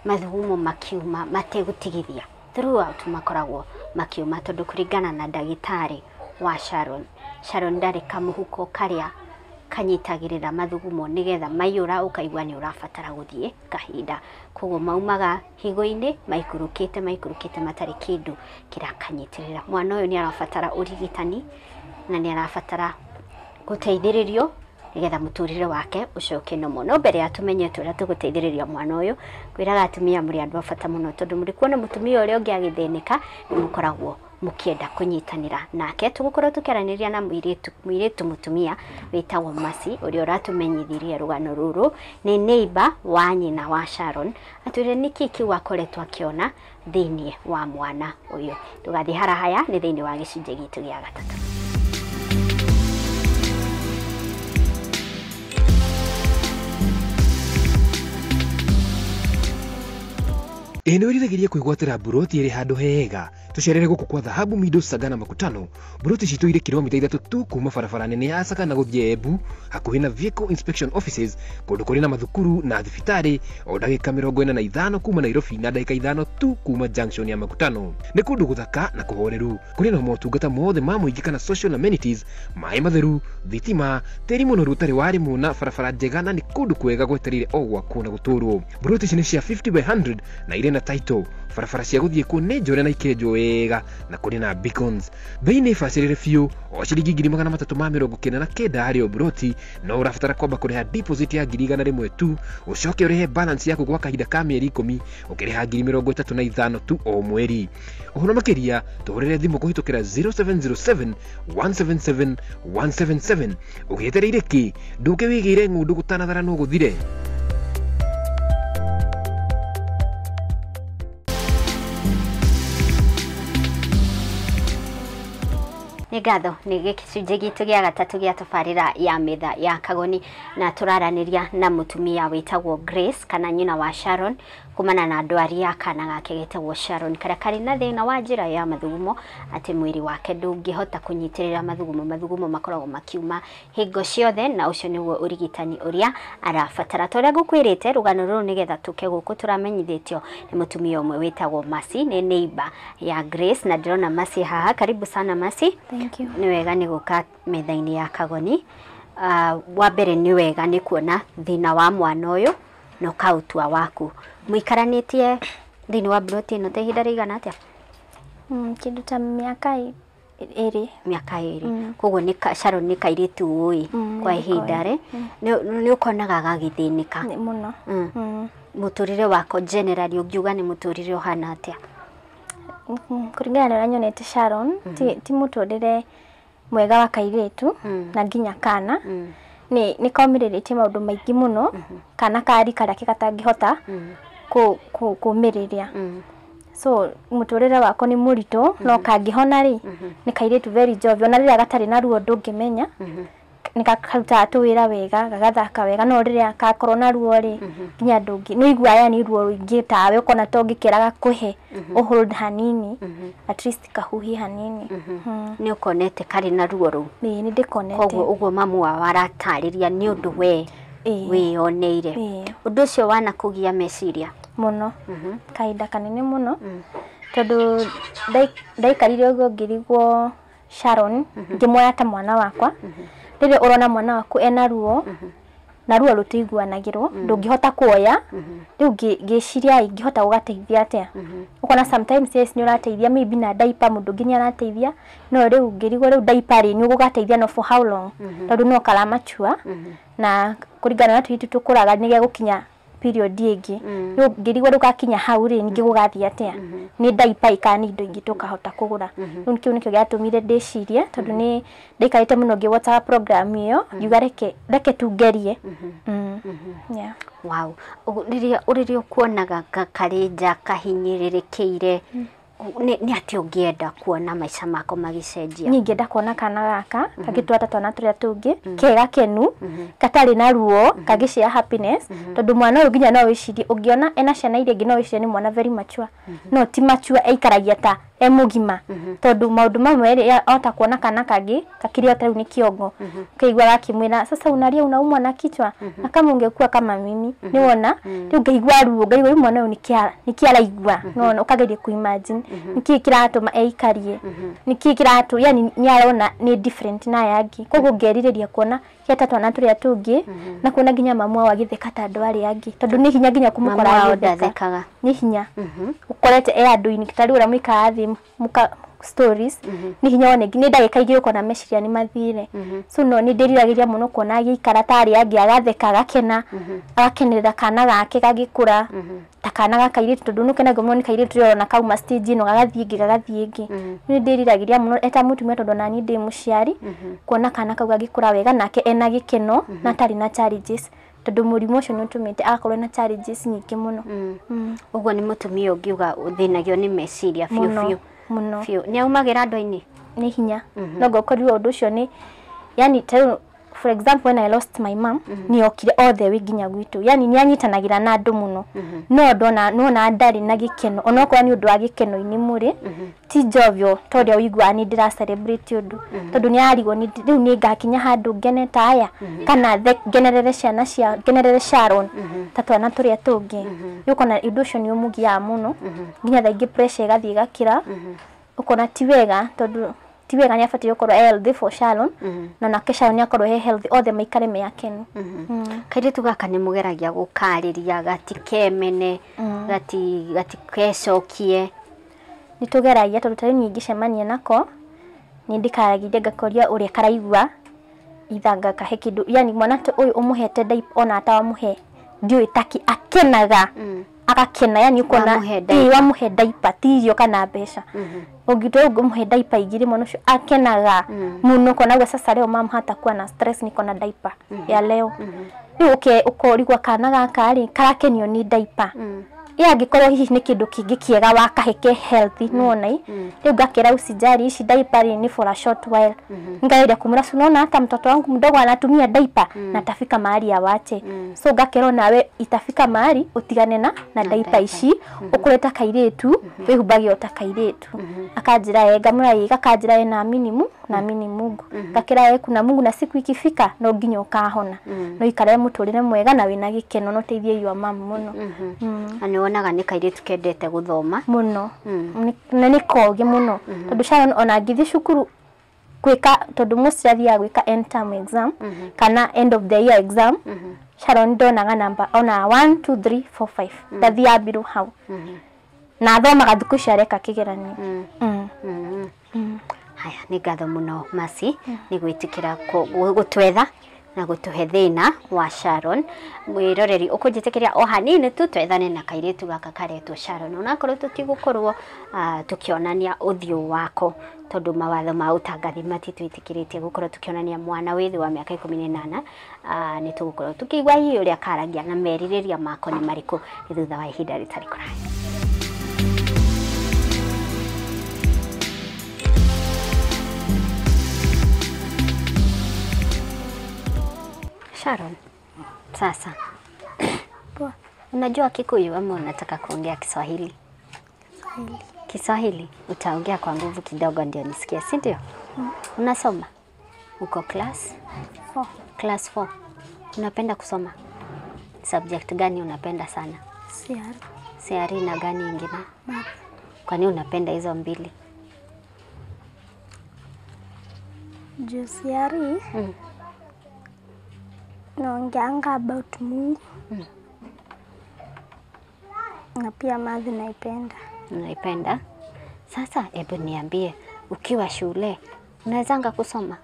mathugumo makiuma mategũtigithia throughout makoragwo makiuma tondũ kũringana na ndagĩtarĩ wa Sharon, Sharon ndarĩ kamũhuko karĩa kanyitagĩrĩra mathugumo nĩgetha maiyũra ũkaigua nĩ ũrabatara gũthiĩ kahinda. Koguo maumaga higo-inĩ maikũrũkĩte maikũrũkĩte matarĩ kĩndũ kĩrakanyitĩrĩra. Mwana ũyũ nĩ arabatara ũrigitani na nĩ arabatara gũteithĩrĩrio nĩgetha mũtũrĩre wake ũcoke normal. No mbere ya tũmenyete ũrĩa tũgũteithĩrĩria mwana ũyũ, ngwĩraga atumia mũrĩ andũ a bata mũno tondũ mũrĩ kuona mũtumia ũrĩa ũngĩ agĩthĩnĩka nĩ mũkoragwo mũkĩenda kũnyitanĩra nake. Tũgũkorwo tũkĩaranĩria na mũirĩtu mũtumia wĩtagwo Mercy ũrĩa ũratũmenyithirie rũgano rũrũ nĩ neighbor wa nyina wa Sharon, atwĩre nĩkĩ kĩu akoretwo akĩona thĩiniĩ wa mwana ũyũ. Tũgathiĩ harahaya nĩ thĩiniĩ wa gĩcunjĩ gitũ gĩa gatatũ. Ĩ nĩ wĩriragĩria kwĩgwatĩra mburoti ĩrĩ handũ hega? Tũcerere gũkũ kwa Dhahabu Meadows Sagana Makutano. Mburoti citũ irĩ kilomita 3 tu kuma barabara nene ya Sagana gũthiĩ Embu, hakuhĩ na Vehicle Inspection Offices, kũndũ kũrĩ na mathukuru na thibitarĩ, o ndagĩka 45 kuma Nairobi na ndagĩka 5 tu kuma junction ya Makutano. Nĩ kũndũ gũthaka na kũhoreru, kũrĩ na motungata mothe ma mũingĩ kana social amenities, maĩ matheru, thitima, tĩri mũnoru ũtarĩ warĩmwo na barabara njega, na nĩ kũndũ kwega gwetereire o gwakwo na gũtũrwo. Mburoti ici nĩ cia 50 by 100 na irĩ na title. Barabara cia gũthiĩ kuo nĩ njore na ikenjwo wega na kũrĩ na beacons. Bei nĩ bacĩrĩre biũ, o ciringi 399,000 harĩ o mburoti, no ũrabatara kwamba kũrĩha deposit ya 100,000 tu, ũcoke ũrĩhe balance yaku gwa kahinda ka mĩeri 10 ũkĩrĩha 35,000 tu o mweri. Ũhoro makĩria tũhũrĩre thimũ kũhĩtũkĩra 0707 177 177. Ũgĩetereire kĩ? Ndũke wĩgĩre ng'ũndũ gũtanathara no gũthire. Nĩ ngatho nĩ gĩcunjĩ gitũ gĩa gatatũ gĩa tabarĩra ya metha ya Kagoni, na tũraranĩria na mũtumia wĩtagwo Grace kana nyina wa Sharon kumana na ndwari ya kana gake getagwo Sharon karĩa karĩ na thĩna wa njĩra ya mathugumo, atĩ mwĩrĩ wake ndũngĩhota kũnyitĩrĩra mathugumo, mathugumo makoragwo makiuma hingo ciothe, na ũcio nĩguo ũrigitani ũrĩa arabatara. Ta ũrĩa ngũkwĩrĩte rũgano rũrũ nĩgetha tũke gũkũ tũramenyithĩtio nĩ mũtumia ũmwe wĩtagwo Mercy, nĩ neighbor ya Grace, na ndĩrona Mercy haha. Karibu sana Mercy. Thank you. Nĩ wega nĩ gũka metha-inĩ ya Kagoni. Wa mbere nĩ wega nĩ kuona thĩna wa mwana ũyũ na ũkaũtua waku. Mũikaranĩtie thĩinĩ wa mburoti ĩno ta ihinda rĩigana atĩa? Kĩndũ ta mĩaka 2. Mĩaka 2. Koguo nĩ Sharon nĩ kairĩtu ũĩ kwa ihinda rĩ, nĩ ũkonaga gagĩthĩnĩka mũno. Mũtũrĩre wako generally ũngiuga nĩ mũtũrĩre ũhana atĩa? Kũringana na ũrĩa nyonete Sharon, ti mũtũrĩre mwega wa kairĩtu na nginya kana. Nĩ komĩrĩrĩtie maũndũ maingĩ mũno, kana ka rika rĩake gatangĩhota kũmĩrĩria. So mũtũrĩre wako nĩ mũritũ, no kangĩhona rĩ, nĩ kairĩtu very jovial, ona rĩrĩa gatarĩ na ruo ndũngĩmenya, nĩ karutaga tũwĩra wega, gagathaka wega, no rĩrĩa gakorwo na ruo rĩ, nginya ndũngĩ, nĩ ũiguaga yani ruo rũingĩ tawe, ũkona ta ũngĩkĩra gakũhe ũhold hanini, at least kahuhie hanini. Nĩ ũkonete karĩ na ruo rũu? Ĩĩ, nĩ ndĩkonete. Koguo ũguo mamu wao aratarĩria nĩ ũndũ we wĩyoneire. Ũndũ ũcio wanakũgia meciria? Mũno, kahinda kanene mũno, tondũ ndaikarire ũguo ngĩrigwo Sharon, ngĩmuoya ta mwana wakwa. Rĩrĩa ũrona mwana waku ena ruo, na ruo rũtiguanagĩrwo, ndũngĩhota kuoya, rĩu ngĩciria ingĩhota gũgateithia atĩa. Ũkona sometimes yes nĩ ũrateithia maybe na diaper, mũndũ ũngĩ nĩ arateithia, no rĩu ngĩrigwo rĩu diaper rĩ nĩ ũgũgateithia no for how long, tondũ no karamatua, na kũringana na tũirĩtu tũkũraga nĩ gegũkinya period ĩngĩ. Rĩu ngĩrigwo rĩu gakinya hau rĩ ningĩ gũgathiĩ atĩa, nĩ diaper kana nĩ indo ingĩ tũkahota kũgũra. Rĩu kĩu nĩkĩo gĩatũmire ndĩcirie, tondũ nĩ ndaikarĩte mũno ngĩwatchaga program ĩyo, ngiuga reke tu ngerie. Yeah. Wow. Rĩrĩa ũkuonaga karĩ nja kahinyĩrĩrĩkĩire, Nĩ atĩ ũngĩenda kuona maica mako magĩcenjia? Niĩ ingĩenda kuona kana gaka gagĩtwata twana tũrĩa tũngĩ kega kenu gatarĩ na ruo kagĩshare happiness tondũ mwana ũyũ nginya no wĩcirie ũngĩona ena ciana iria ingĩ no wĩcirie nĩ mwana very mature no ti mature aikaragia ta e mũgima tondũ maũndũ mamwe rĩ ota kuona kana kangĩ kakĩrĩ ota rĩu nĩ kĩongo ũkaigua gakĩmwĩra sasa unalia unaumwa na kichwa na kama ungekuwa kama mimi nĩ wona rĩu ngaigua ruo ngaigua rĩu mwana ũyũ nĩkĩ araigua nĩwona ũkageria kũ imagine nĩkĩ kĩratũma eikarie nĩkĩ kĩratũ yani nĩ arona nĩ different na aya angĩ koguo ngerirĩria kuona geta twana tũrĩa tũngĩ na kuona nginya mamu wao agĩtheka ta andũ arĩa angĩ tondũ nĩ hinya nginya kũmũkora agĩtheka nĩ hinya ũkorete e andũ-inĩ ta rĩu ũrĩa mũikaraga thĩ muka stories nĩ hinya wone nĩ ndagĩka igĩrĩ ũkona meciria nĩ mathire so no nĩ ndĩriragĩria mũno kuona agĩikara ta arĩa angĩ agatheka agakena agakenerera kana gake gagĩkũra ta kana gaka kairĩtu tondũ nĩ ũkenagio mũno nĩ kairĩtu rĩrĩa ũrona kauma stage ĩno gagathiĩ ĩngĩ gagathiĩ ĩngĩ nĩ ndĩriragĩria mũno eta mũtumia tondũ nani ndĩ mũciari kuona kana kau gagĩkũra wega nake ena gĩkeno na atarĩ na challenges tondũ mũrimũ ũcio nĩ ũtũmĩte agakorwo na challenges nyingĩ mũno. Ũguo nĩ mũtumia ũngiuga ũthĩnagio nĩ meciria biũ biũ mũno biũ. Nĩ aumagĩra andũ-inĩ? Nĩ hinya no ngokorirwo ũndũ ũcio nĩ yani ta for example when I lost my mom nĩ okire all the way nginya gwitũ yani nĩ anyitanagĩra na andũ mũno no ndona nona ndarĩ na gĩkeno onokorwo nĩ ũndũ wa gĩkeno-inĩ mũrĩ ti jovial ta ũrĩa ũiguaga nĩ ndĩra celebrate ũndũ tondũ nĩ arigwo rĩu nĩ ngakinya handũ ngene ta aya kana ngenerere ciana cia ngenerere Sharon ta twana tũrĩa tũngĩ nĩ ũkona ũndũ ũcio nĩ ũmũgiaga mũno nginya thaa ingĩ pressure ĩgathiĩ ĩgakĩra ũkona ti wega tondũ ti wega nĩ abatiĩ gũkorwo e healthy for Sharon na nake Sharon akorwo e healthy othe maikare me akenu. Kairĩtu gaka nĩ mũgeragia gũkarĩria gatikemene gatikecokie? Nĩ tũgeragia tondũ ta rĩu niĩ ingĩcemania nako nĩ ndĩkaragĩria ngakoria ũrĩa karaigua itha ngakahe kĩndũ yani mwana ta ũyũ ũmũhete diaper ona atawamũhe ndiũĩ taki akenaga agakena yani ukona wamũhe diaper ti irio kana mbeca ũngĩtua ũngĩmũhe diaper igĩrĩ mwana ũcio akenaga mũno ũkona gwa sasa leo mama hatakuwa na stress niko na diaper ya leo rĩu ũkorigwo kana gaka rĩ karakenio nĩ diaper ĩ angĩkorwo hihi nĩ kĩndũ kĩngĩ kĩega wakahe ke healthy nĩwona rĩu ngakĩra usijali ici diaper rĩ ni for a short while ngageria kumwĩra si unaona hata mtoto wangu mdogo anatumia diaper na atafika mahali awache so ngakĩra nawe itafika mahali utigane na diaper ici ũkũreta kairĩtu wĩhumbage o ta kairĩtu akanjĩra ngamwĩra ĩ gakanjĩra ĩ naamini Mungu ngakĩra ĩ kuna Mungu na siku ikifika no nginya ũkahona no ikare mũtũrĩre mwega na wĩna gĩkeno no ũteithie your mom mũno. Na nĩ wonaga nĩ kairĩtu kendete gũthoma mũno na nĩ kogĩ mũno tondũ Sharon ona angĩthiĩ cukuru gwĩka tondũ mostly athiaga gwĩka end term exam kana end of the year exam Sharon ndonaga namba ona 1 2 3 4 5 ndathiaga biru hau na athomaga thikũ icio areka kĩgeranio. Haya nĩ ngatho mũno Mercy nĩ gwĩtĩkĩra gũtwetha na gũtũhe thĩna wa Sharon. Mwĩroreri ũkũnjĩtĩkĩria o hanini tu twethane na kairĩtu gaka karetwo Sharon onakorwo tũtigũkorwo tũkĩonania ũthiũ wako tondũ mawatho ma ũtangathi matitwĩtĩkĩrĩtie gũkorwo tũkĩonania mwana wĩ thĩ wa mĩaka 18 nĩ tũgũkorwo tũkĩigua hihi ũrĩa karagia na merirĩria mako nĩ marĩkũ nĩ thutha wa ihinda rĩtarĩ kũraya. Sharon, sasa Poa. Unajua Kikuyu ama unataka kuongea Kiswahili? Kiswahili. Kiswahili utaongea kwa nguvu kidogo ndio nisikie, si ndio? Unasoma? Uko class 4. Class 4. Unapenda kusoma? Subject gani unapenda sana? CR. CR na gani ingine? Math. Kwa nini unapenda hizo mbili? Juu CR naongeanga about Mungu. Na pia math naipenda. Unaipenda? Sasa hebu niambie, ukiwa shule unawezanga kusoma?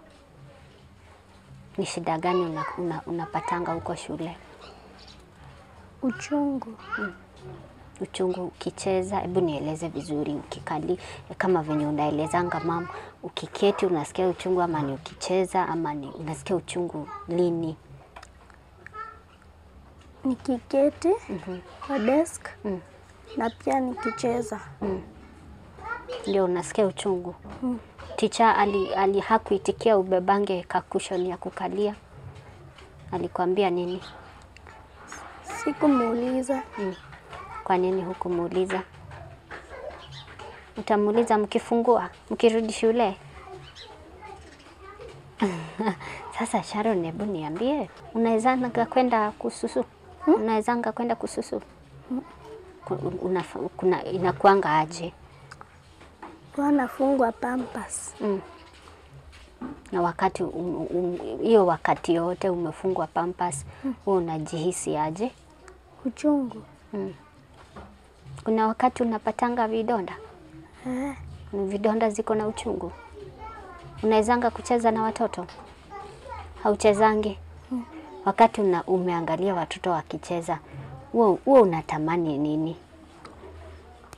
Ni shida gani unapatanga huko shule? Uchungu. Uchungu ukicheza, hebu nieleze vizuri, ukikali kama venye unaelezanga mama, ukiketi unasikia uchungu ama ni ukicheza ama ni unasikia uchungu lini? Nikiketi kwa desk na pia nikicheza. Ndio unasikia uchungu. Teacher ali hakuitikia ubebange kakushoni ya kukalia. Alikwambia nini? Sikumuuliza. Kwa nini hukumuuliza? Utamuuliza mkifungua, mkirudi shule. Sasa Sharon, hebu niambie, unawezanga kwenda kususu? Unawezanga kwenda kususu? Kuna inakuanga aje? Wanafungwa pampas. Na wakati hiyo wakati yote umefungwa pampas, wewe unajihisi aje? Uchungu. Kuna wakati unapatanga vidonda? Vidonda ziko na uchungu. Unawezanga kucheza na watoto? Hauchezangi? Wakati umeangalia watoto wakicheza, wewe unatamani nini?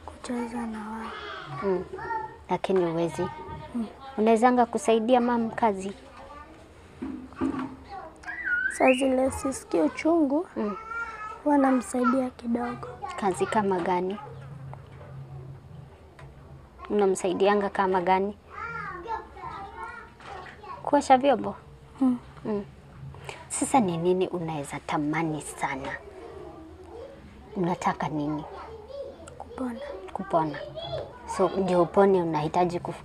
Kucheza na wao. Lakini huwezi. Unawezanga kusaidia mama kazi? Saa zile sisikii uchungu, wanamsaidia kidogo. Kazi kama gani? Unamsaidianga kama gani? Kuosha vyombo? Sasa ni nini unaweza tamani sana? Unataka nini? Kupona. Kupona. So ndio upone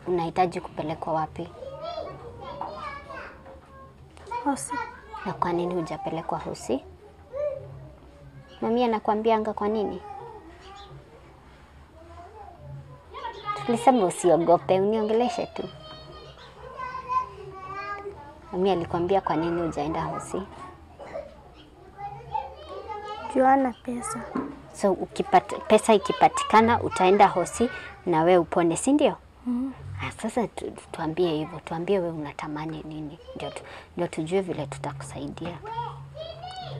unahitaji kupelekwa wapi? Hosi. Na kwa nini hujapelekwa hosi? Mami anakuambianga kwa nini? Tulisema usiogope, uniongeleshe tu. Mami alikwambia kwa nini hujaenda hosi? Juu hana pesa. So pesa ikipatikana utaenda hosi na we upone, si ndio? Sasa tuambie hivyo, tuambie we unatamani nini? Ndio tujue vile tutakusaidia.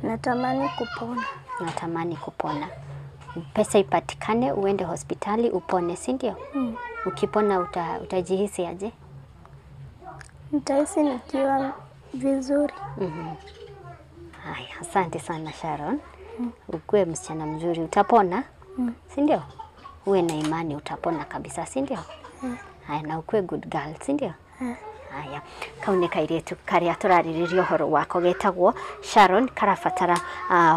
Natamani kupona. Natamani kupona. Pesa ipatikane uende hospitali upone, si ndio? Ukipona utajihisi aje? Nitahisi nikiwa vizuri. Haya, asante sana Sharon. Ukuwe msichana mzuri, utapona, si ndio? Uwe na imani utapona kabisa, si ndio? Haya, na ukuwe good girl, si ndio? Haya, kau nĩ kairĩtu karĩa tũrarĩrĩria ũhoro wako getagwo Sharon, karabatara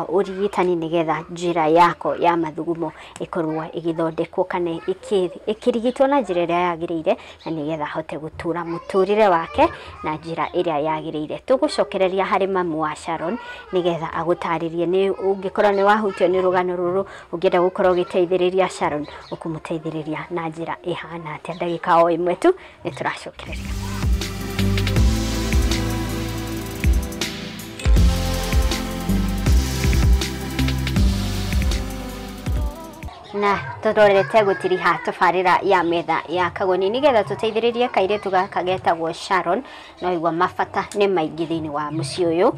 ũrigitani nĩgetha njĩra yako ya mathugumo ĩkorwo ĩgĩthondekwo kana ĩkĩrigitwo na njĩra ĩrĩa yagĩrĩire, na nĩgetha ahote gũtũra mũtũrĩre wake na njĩra ĩrĩa yagĩrĩire. Tũgũcokereria harĩ mamu wa Sharon nĩgetha agũtarĩrie, nĩ ũngĩkorwo nĩ wahutio nĩ rũgano rũrũ, ũngĩenda gũkorwo ũgĩteithĩrĩria Sharon, ũkũmũteithĩrĩria na njĩra ĩhana atĩa. Ndagĩka o ĩmwe tu nĩ tũracokereria. Na tũrorete gũtiriha tabarĩra ya metha ya Kagoni nĩgetha tũteithĩrĩrie kairĩtu gaka getagwo Sharon. No igua mabata nĩ maingĩ thĩinĩ wa mũciĩ ũyũ.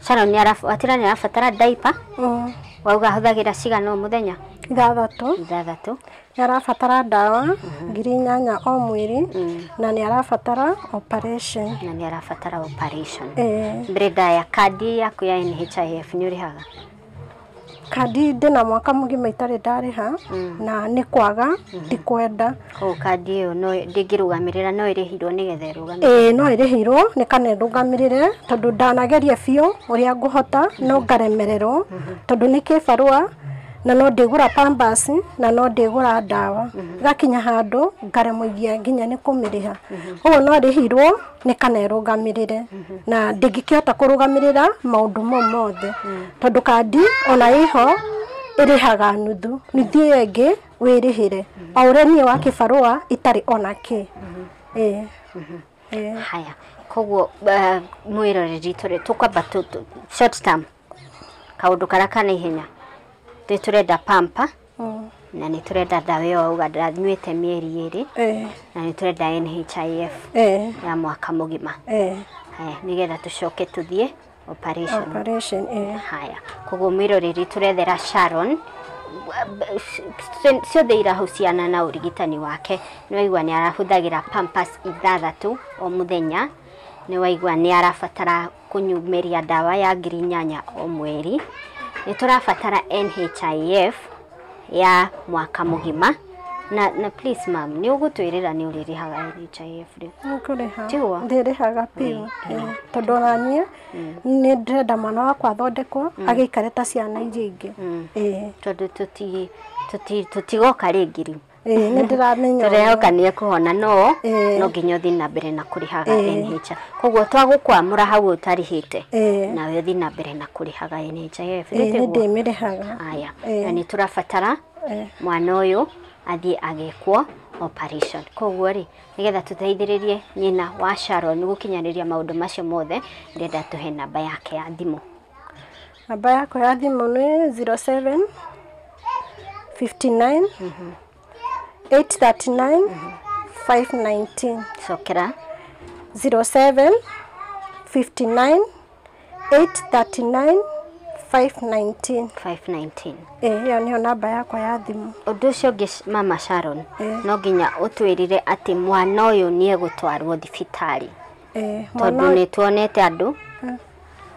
Sharon nĩ arabatara diaper. Wauga ahũthagĩra cigana o mũthenya? 6. Nĩ arabatara ndawa 8,000 o mweri, na nĩ arabatara operation. Na nĩ arabatara operation. Brenda, ya kadi yaku ya NHIF nĩ ũrĩhaga? Kandi ndĩna mwaka mũgima itarĩ ndarĩha, na nĩ kwaga ndikwenda. Koguo kandi ĩyo no ndĩngĩrũgamĩrĩra, no ĩrĩhirwo nĩgetha ĩrũgamĩrĩre? Ĩĩ, no ĩrĩhirwo nĩ kana ĩrũgamĩrĩre, tondũ ndanageria biũ ũrĩa ngũhota no ngaremererwo, tondũ nĩ kĩbarũa na no ndĩgũra pampers na no ndĩgũra ndawa, gakinya handũ ngaremwo nginya nĩ kũmĩrĩha. Ũguo no ĩrĩhirwo nĩ kana ĩrũgamĩrĩre, na ndingĩkĩhota kũrũgamĩrĩra maũndũ mau mothe, tondũ kandi ona ĩho ĩrĩhaga nuthu, nuthu ĩyo ĩngĩ wĩrĩhĩre o ũrĩa niĩ wa kĩbarũa itarĩ ona kĩ. Haya, koguo mwĩroreri tũkwamba short term kaũndũ karĩa ka naihenya, nĩ tũrenda pamper na nĩ tũrenda ndawa ĩyo wauga ndanyuĩte mĩeri 2, na nĩ tũrenda NHIF ya mwaka mũgima. Haya, nĩgetha tũcoke tũthiĩ operation. Haya, koguo mwĩroreri tũrethera Sharon ciothe irahuciana na ũrigitani wake. Nĩ waigua nĩ arahũthagĩra pampers 6 o mũthenya, nĩ waigua nĩ arabatara kũnyumeria ndawa ya 8,000 o mweri, nĩ tũrabatara NHIF ya mwaka mũgima, Na please ma'am, nĩ ũgũtwĩrĩra nĩ ũrĩrĩhaga NHIF rĩu. Nĩngũrĩha. Tiguo? Ndĩrĩhaga biũ. Tondũ ona niĩ nĩ ndĩrenda mwana wakwa athondekwo agĩikare ta ciana iria ingĩ. Tondũ tũtigoka rĩngĩ rĩu. Nĩ ndĩramenya. Tũrehoka nĩ ekũhona no no nginya ũthiĩ na mbere na kũrĩhaga NHIF. Koguo twagũkwamũra hau ũtarĩhĩte nawe ũthiĩ na mbere na kũrĩhaga NHIF. Nĩ ndĩmĩrĩhaga. Aya. Na nĩ tũrabatara mwana ũyũ athiĩ agekwo operation. Koguo rĩ, nĩgetha tũteithĩrĩrie nyina wa Sharon gũkinyanĩria maũndũ macio mothe, ndĩrenda tũhe namba yake ya thimũ. Namba yakwa ya thimũ nĩ 07 59 839 519. Cokera. 07 59 839 519. 519. Ĩyo nĩyo namba yakwa ya thimũ. Ũndũ ũcio ũngĩ mama Sharon, no nginya ũtwĩrire atĩ mwana ũyũ nĩ egũtwarwo thibitarĩ. Tondũ nĩ tuonete andũ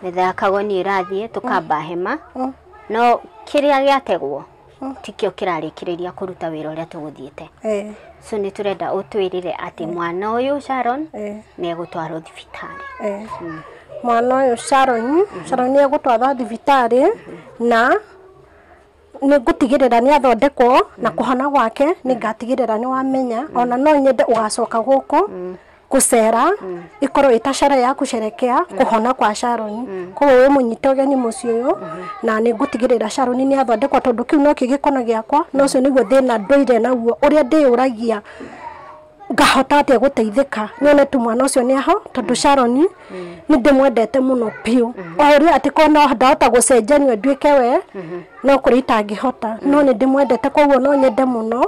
metha ya Kagoni ĩrathiĩ tũkamba hema, no kĩrĩa gĩategwo tikĩo kĩrarĩkĩrĩria kũruta wĩra ũrĩa tũgũthiĩte. So nĩ tũrenda ũtwĩrire atĩ mwana ũyũ Sharon nĩ egũtwarwo thibitarĩ. Mwana ũyũ Sharon, Sharon nĩ egũtwarwo thibitarĩ na nĩ ngũtigĩrĩra nĩ athondekwo na kũhona gwake nĩ ngatigĩrĩra nĩ wamenya. Ona no nyende ũgacoka gũkũ gũcera ĩkorwo ĩta sherehe ya kũcerekea kũhona kwa Sharon. Koguo wĩ mũnyite ũgeni mũciĩ ũyũ na nĩ ngũtigĩrĩra Sharon nĩ athondekwo tondũ kĩu nokĩo gĩkono gĩakwa na ũcio nĩguo thĩna ndũire naguo ũrĩa ndĩyũragia ngahota atĩa gũteithĩka nyone tu mwana ũcio nĩ aho tondũ Sharon nĩ ndĩmwendete mũno biũ. O ũrĩa atĩ korwo no ndahota gũcenjanio nduĩke we no kũrĩ itangĩhota, no nĩ ndĩmwendete koguo no nyende mũno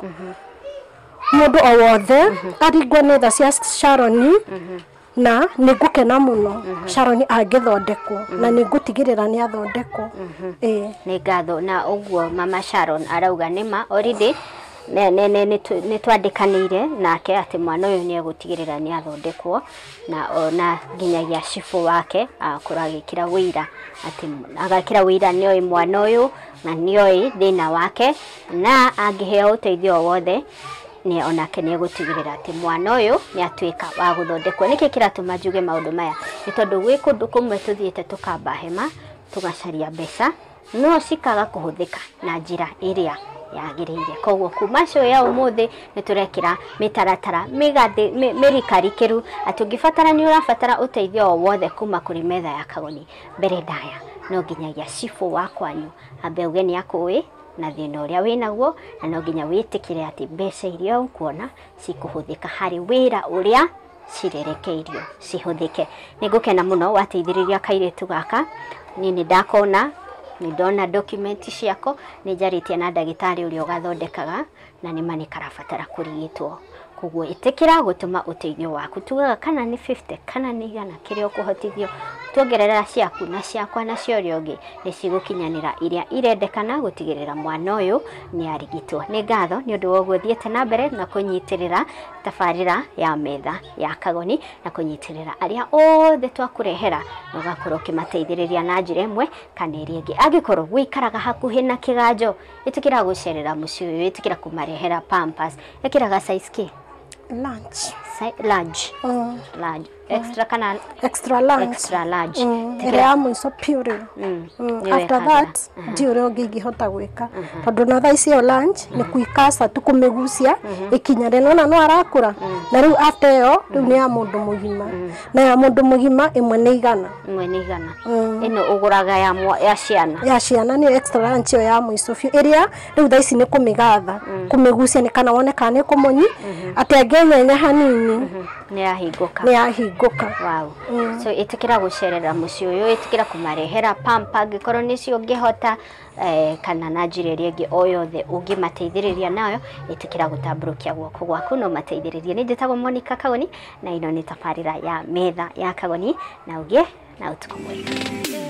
mũndũ o wothe aringwo nĩ tha cia Sharon na nĩ ngũkena mũno Sharon angĩthondekwo na nĩ ngũtigĩrĩra nĩ athondekwo. Nĩ ngatho. Na ũguo mama Sharon arauga nĩma already nĩ twandĩkanĩire nake atĩ mwana ũyũ nĩ egũtigĩrĩra nĩ athondekwo na ona nginyagia cibũ wake akorwo agĩkĩra wũira atĩ agakĩra wũira nĩoĩ mwana ũyũ na nĩoĩ thĩna wake na angĩheo ũteithio o wothe nĩ onake nĩ egũtigĩrĩra atĩ mwana ũyũ nĩ atuĩka wa gũthondekwo. Nĩkĩ kĩratũma njuge maũndũ maya? Nĩ tondũ gwĩ kũndũ kũmwe tũthiĩte tũkamba hema tũgacaria mbeca no cikaga kũhũthĩka na njĩra ĩrĩa yagĩrĩire. Koguo kuma show ya ũmũthĩ nĩ tũrekĩra mĩtaratara mĩrikarikĩru atĩ ũngĩbatara nĩ ũrabatara ũteithio o wothe kuma kũrĩ metha ya Kagoni mbere ndaya no nginyagia cibũ wa kwanyu ambe auge nĩ akũĩ na thĩna ũrĩa wĩnaguo na no nginya wĩtĩkĩre atĩ mbeca iria ũkuona cikũhũthĩka harĩ wĩra ũrĩa cirerekeirio cihũthĩke. Nĩ ngũkena mũno wateithĩrĩria kairĩtu gaka. Niĩ nĩ ndakona, nĩ ndona document ciako, nĩ njarĩtie na ndagĩtarĩ ũrĩa ũgathondekaga na nĩ ma nĩ karabatara kũrigitwo. Koguo ĩtĩkĩra gũtũma ũteithio waku, tugaga kana nĩ 50 kana nĩ 100 kĩrĩa ũkũhotithio, tuongerera ciaku na ciakwa na cia ũrĩa ũngĩ nĩ cigũkinyanĩra iria irendekana gũtigĩrĩra mwana ũyũ nĩ arigitwo. Nĩ ngatho nĩ ũndũ wa ũguo thiĩte na mbere na kũnyitĩrĩra tabarĩra ya metha ya Kagoni na kũnyitĩrĩra arĩa othe twakũrehera na ũgakorwo ũkĩmateithĩrĩria na njĩra ĩmwe kana ĩrĩa ĩngĩ. Angĩkorwo wĩikaraga hakuhĩ na kĩganjo, ĩtĩkĩra gũcerera mũciĩ ũyũ, ĩtĩkĩra kũmarehera pampers, ĩkĩraga size kĩ? Lunch. Large. Large. Extra kana extra large. Extra large. Ĩrĩa ya mũico biũ rĩu. After that ndiũ ũrĩa ũngĩ ingĩhota gwĩka tondũ na thaa ici ĩyo lunch nĩ kuikaca tu kũmĩgucia ĩkinyane nona no arakũra na rĩu after ĩyo rĩu nĩ ya mũndũ mũgima na ya mũndũ mũgima ĩmwe nĩ 100. Ĩmwe nĩ 100. Ĩno ũgũraga ya ciana. Ya ciana nĩyo extra lunch ĩyo ya mũico biũ ĩrĩa rĩu thaa ici nĩ kũmĩgatha kũmĩgucia nĩ kana wone kana nĩ kũmũnyi atĩ angĩenyenya hanini nĩ yahingũka. Nĩ yahingũka. Wow. So ĩtĩkĩra gũcerera mũciĩ ũyũ, ĩtĩkĩra kũmarehera pamper angĩkorwo nĩcio ũngĩhota kana na njĩra ĩrĩa ĩngĩ o yothe ũngĩmateithĩrĩria nayo, ĩtĩkĩra gũtambũrũkia guoko gwaku no mateithĩrĩrie. Nĩ njĩtagwo Monica Kagoni na ĩno nĩ tabarĩra ya metha ya Kagoni na ũgĩe na ũtukũ mwega.